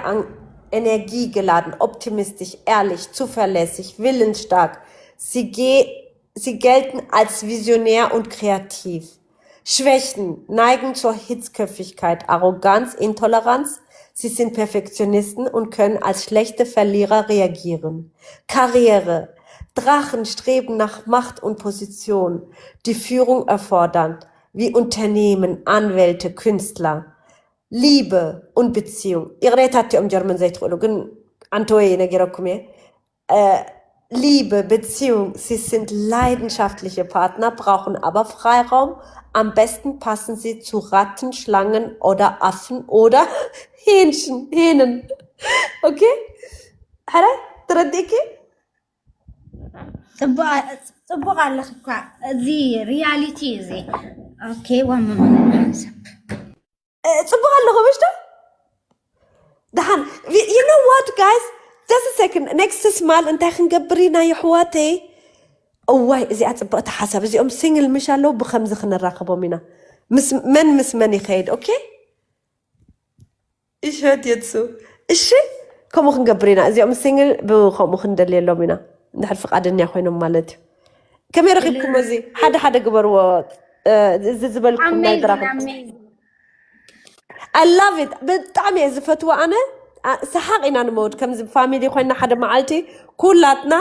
energiegeladen, optimistisch, ehrlich, zuverlässig, willensstark. Sie, ge sie gelten als visionär und kreativ. Schwächen, neigen zur Hitzköpfigkeit, Arroganz, Intoleranz. Sie sind Perfektionisten und können als schlechte Verlierer reagieren. Karriere. Drachen streben nach Macht und Position, die Führung erfordern, wie Unternehmen, Anwälte, Künstler. Liebe und Beziehung. ይቕሬታ እቲኦም ጀርመን ዘይትኽእሉ ግን ኣንተወይ ነጊረኩም እየ። Liebe, Beziehung, sie sind leidenschaftliche Partner, brauchen aber Freiraum. Am besten passen sie zu Ratten, Schlangen oder Affen oder Hähnchen, Hähnen. Okay? ሕረ ትረዲእኪ? ጽቡቕ ኣለኺ እኳ። እዚ ሪያሊቲ እዚ። ኦኬ፣ ዋን ሞመንት ሰብ። ጽቡቕ ኣለኹ ምሽቶ። ደሓን you know what guys, just a second, next ስማል እንታይ ክንገብር ኢና የሕዋተይ? እዋይ እዚኣ ጽብቕቲ ሓሳብ። እዚኦም ሲንግል ምሽ ኣለዉ፣ ብኸምዚ ክንራኸቦም ኢና። ምስ መን ምስ መን ይኸይድ? ኦኬ ይሸት የትሱ። እሺ ከምኡ ክንገብር ኢና። እዚኦም ሲንግል ብኸምኡ ክንደልየሎም ኢና፣ እንድሕር ፍቓደኛ ኮይኖም ማለት እዩ። ከመይ ረኺብኩሞ? እዚ ሓደ ሓደ ግበርዎ። እዚ ዝበልኩም ናይ ድራኹም I love it። ብጣዕሚ እየ ዝፈትዎ ኣነ። ሰሓቕ ኢና ንመውድ ከምዚ ፋሚሊ ኮይና ሓደ መዓልቲ ኩላትና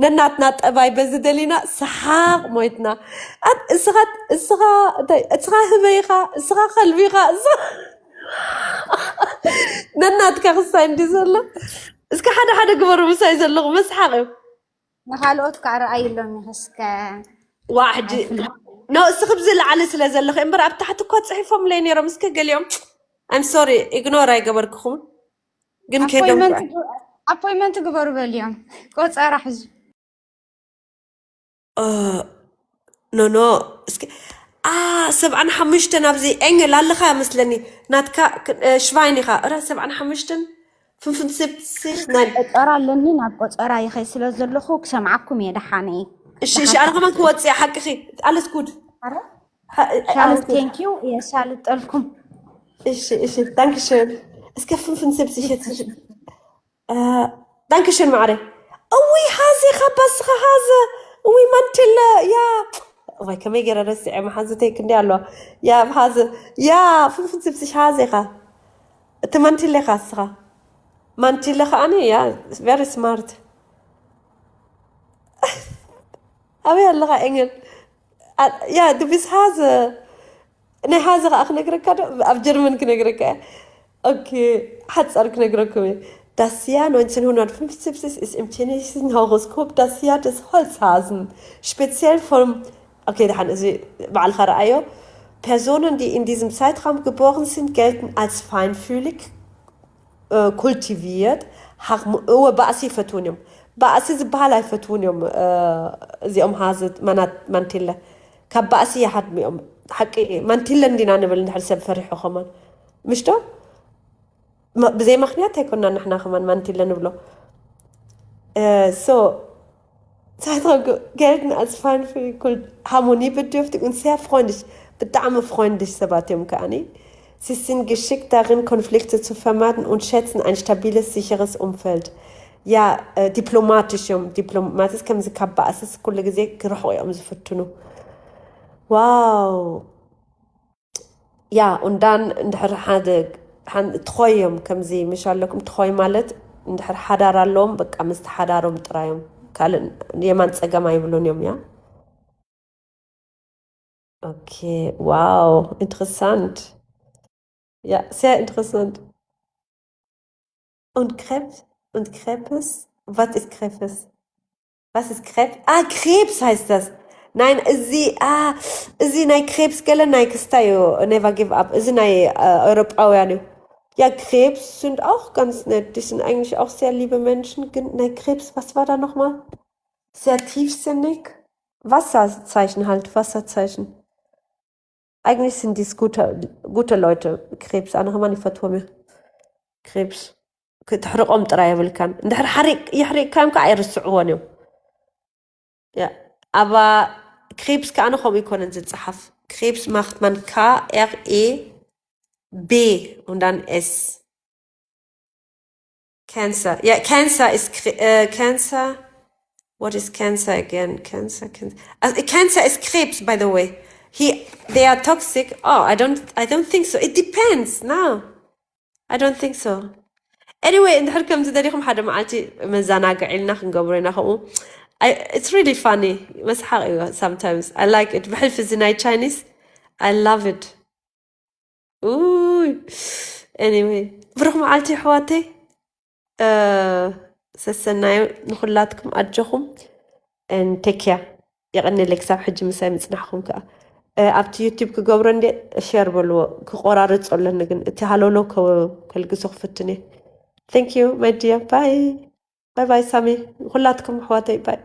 ነናትና ጠባይ በዚ ደሊና ሰሓቕ ሞይትና። እስኻ እስኻ እስኻ ህበይኻ፣ እስኻ ከልቢኻ፣ ነናትካ ክሳይ እንዲ ዘሎ። እስከ ሓደ ሓደ ግበሩ ምሳይ ዘለኹ መስሓቕ እዩ። ንኻልኦት ከዓ ረኣይሎም እስከ። ዋ ሕጂ ኖ እስኺ ብዚ ላዕሊ ስለ ዘለኺ እምበር ኣብ ታሕቲ እኮ ፅሒፎምለይ ነይሮም። እስከ ገሊኦም I'm sorry ኢግኖር ኣይገበርክኹም ግን ከይዶም ኣፖይመንት ግበሩ በልዮም። ቆፀራ ሕዙ። ኖ ኖ እስኪ አ ሰብዓን ሓሙሽተን ኣብዚ ኤንግል ኣለኻ መስለኒ። ናትካ ሽቫይን ኢኻ እረ ሰብዓን ሓሙሽተን ፍንፍን ስብሲ ናይ ቆፀራ ኣለኒ። ናብ ቆፀራ ይኸይ ስለ ዘለኹ ክሰምዓኩም እየ። ደሓነ እሺ እሺ ኣነ ከማን ክወፅእ ሓቅኺ። ኣለስ ጉድ ቴንኪዩ የሳልጠልኩም። እሺ እሺ ታንክሽን እስከ ፍንፍን ስብሲ ሸት Dankeschön ማዕረ። እውይ ሃዘ ካብ ባስኻ ሃዘ። እውይ ማንቲለ ያ እዋይ ከመይ ገይረ ረስዐ መሓዝተይ ክንዲ ኣለዋ። ያ ሃዘ ያ ፍንፍን ስብስሽ ሃዘ ኢኻ። እቲ ማንቲለ ኢኻ እስኻ። ማንቲለ ከዓኒ ያ very smart። ኣበይ ኣለኻ ኤንግል? ያ ድቢስ ሃዘ ናይ ሃዘ ከዓ ክነግረካ ዶ ኣብ ጀርመን ክነግረካ እያ። ኦኬ ሓፃር ክነግረኩም እየ። Das Jahr neunzehnhundertfünfundsiebzig ist im chinesischen Horoskop das Jahr des Holzhasen. Speziell vom, okay ደሓን እዚ ባዕልካ ረኣዮ። Personen, die in diesem Zeitraum geboren sind, gelten als feinfühlig, kultiviert. እወ ባእሲ ይፈትውን እዮም። ባእሲ ዝበሃል ኣይፈትውን እዮም። እዚኦም ሃዘ ማንቲለ ካብ ባእሲ ይሃድሙ እዮም። ሓቂ ማንቲለ እንዲና ንብል እንድሕር ሰብ ፈሪሑ ከማን ምሽቶ ብዘይ ምክንያት ኣይኮና ንሕና ከማን ማንቲለ ንብሎ። So Zeitraum gelten als feinfühlig, harmoniebedürftig und sehr freundlich. ብጣዕሚ freundlich ሰባት እዮም ከዓኒ። Sie sind geschickt darin, Konflikte zu vermeiden und schätzen ein stabiles, sicheres Umfeld. Ja, diplomatisch እዮም። ዲፕሎማቲስ ከምዚ ካብ ባእስስ ኩሉ ግዜ ክርሕቑ እዮም ዝፍትኑ። ዋው ያ und dann እንድሕር ሓደ ትኾዮም ከምዚ ምሽ ኣለኩም። ትኾይ ማለት እንድሕር ሓዳር ኣለዎም በቃ ምስቲ ሓዳሮም ጥራዮም ካልእ የማን ፀገም ኣይብሉን እዮም። ያ ኦኬ ዋው interessant. Ja, sehr interessant. Und Krebs? Und Krebs? Was ist Krebs? Was ist Krebs? Ah, Krebs heißt das. Nein, እዚ ah, እዚ ናይ ክሬፕስ ገለ ናይ ክስታይ እዩ። Never give up እዚ ናይ ኣውሮጳውያን እዩ። Ja, Krebs sind auch ganz nett. Die sind eigentlich auch sehr liebe Menschen. Gen- Nein, Krebs, was war da nochmal? Sehr tiefsinnig. Wasserzeichen halt, Wasserzeichen. Eigentlich sind dies gute, gute Leute. Krebs, ኣነ ከማን ይፈትዎም እዮም። ክሬፕስ ክትሕርቆም ጥራይ የብልካን። እንድሕር ሓሪቅ የሕሪቅካዮም ከዓ ኣይርስዕዎን እዮም። ያ፣ ኣብ ክሬፕስ ከዓ ከምኡ ይኮነን ዝፀሓፍ። ክሬፕስ macht man K R E B und dann S. Cancer. Yeah, cancer is cre- uh, cancer. What is cancer again? Cancer, cancer. Uh, cancer is Krebs, by the way. He, they are toxic. Oh, I don't, I don't think so. It depends. No, I don't think so. Anyway, እንድሕር ከም ዝደሊኹም ሓደ መዓልቲ መዘናግዒ ኢልና ክንገብሮ ኢና። ከምኡ I, it's really funny. መስሓቕ እዩ sometimes. I like it. ብሕልፊ እዚ ናይ Chinese, I love it. Ooh. Anyway, ብሩኽ መዓልቲ ኣሕዋተይ። ሰሰናዩ ንኹላትኩም ኣጆኹም። And take care. የቐንየለይ ክሳብ ሕጂ ምሳይ ምጽናሕኩም ከኣ። ኣብቲ ዩቲዩብ ክገብሮ እንዴ ሼር በልዎ። ክቆራርጾ ኣለኒ ግን እቲ ሃለውለው ከ- ከልግሶ ክፍትን እየ። Thank you my dear. Bye. Bye bye ሳሚ። ንኹላትኩም ኣሕዋተይ bye.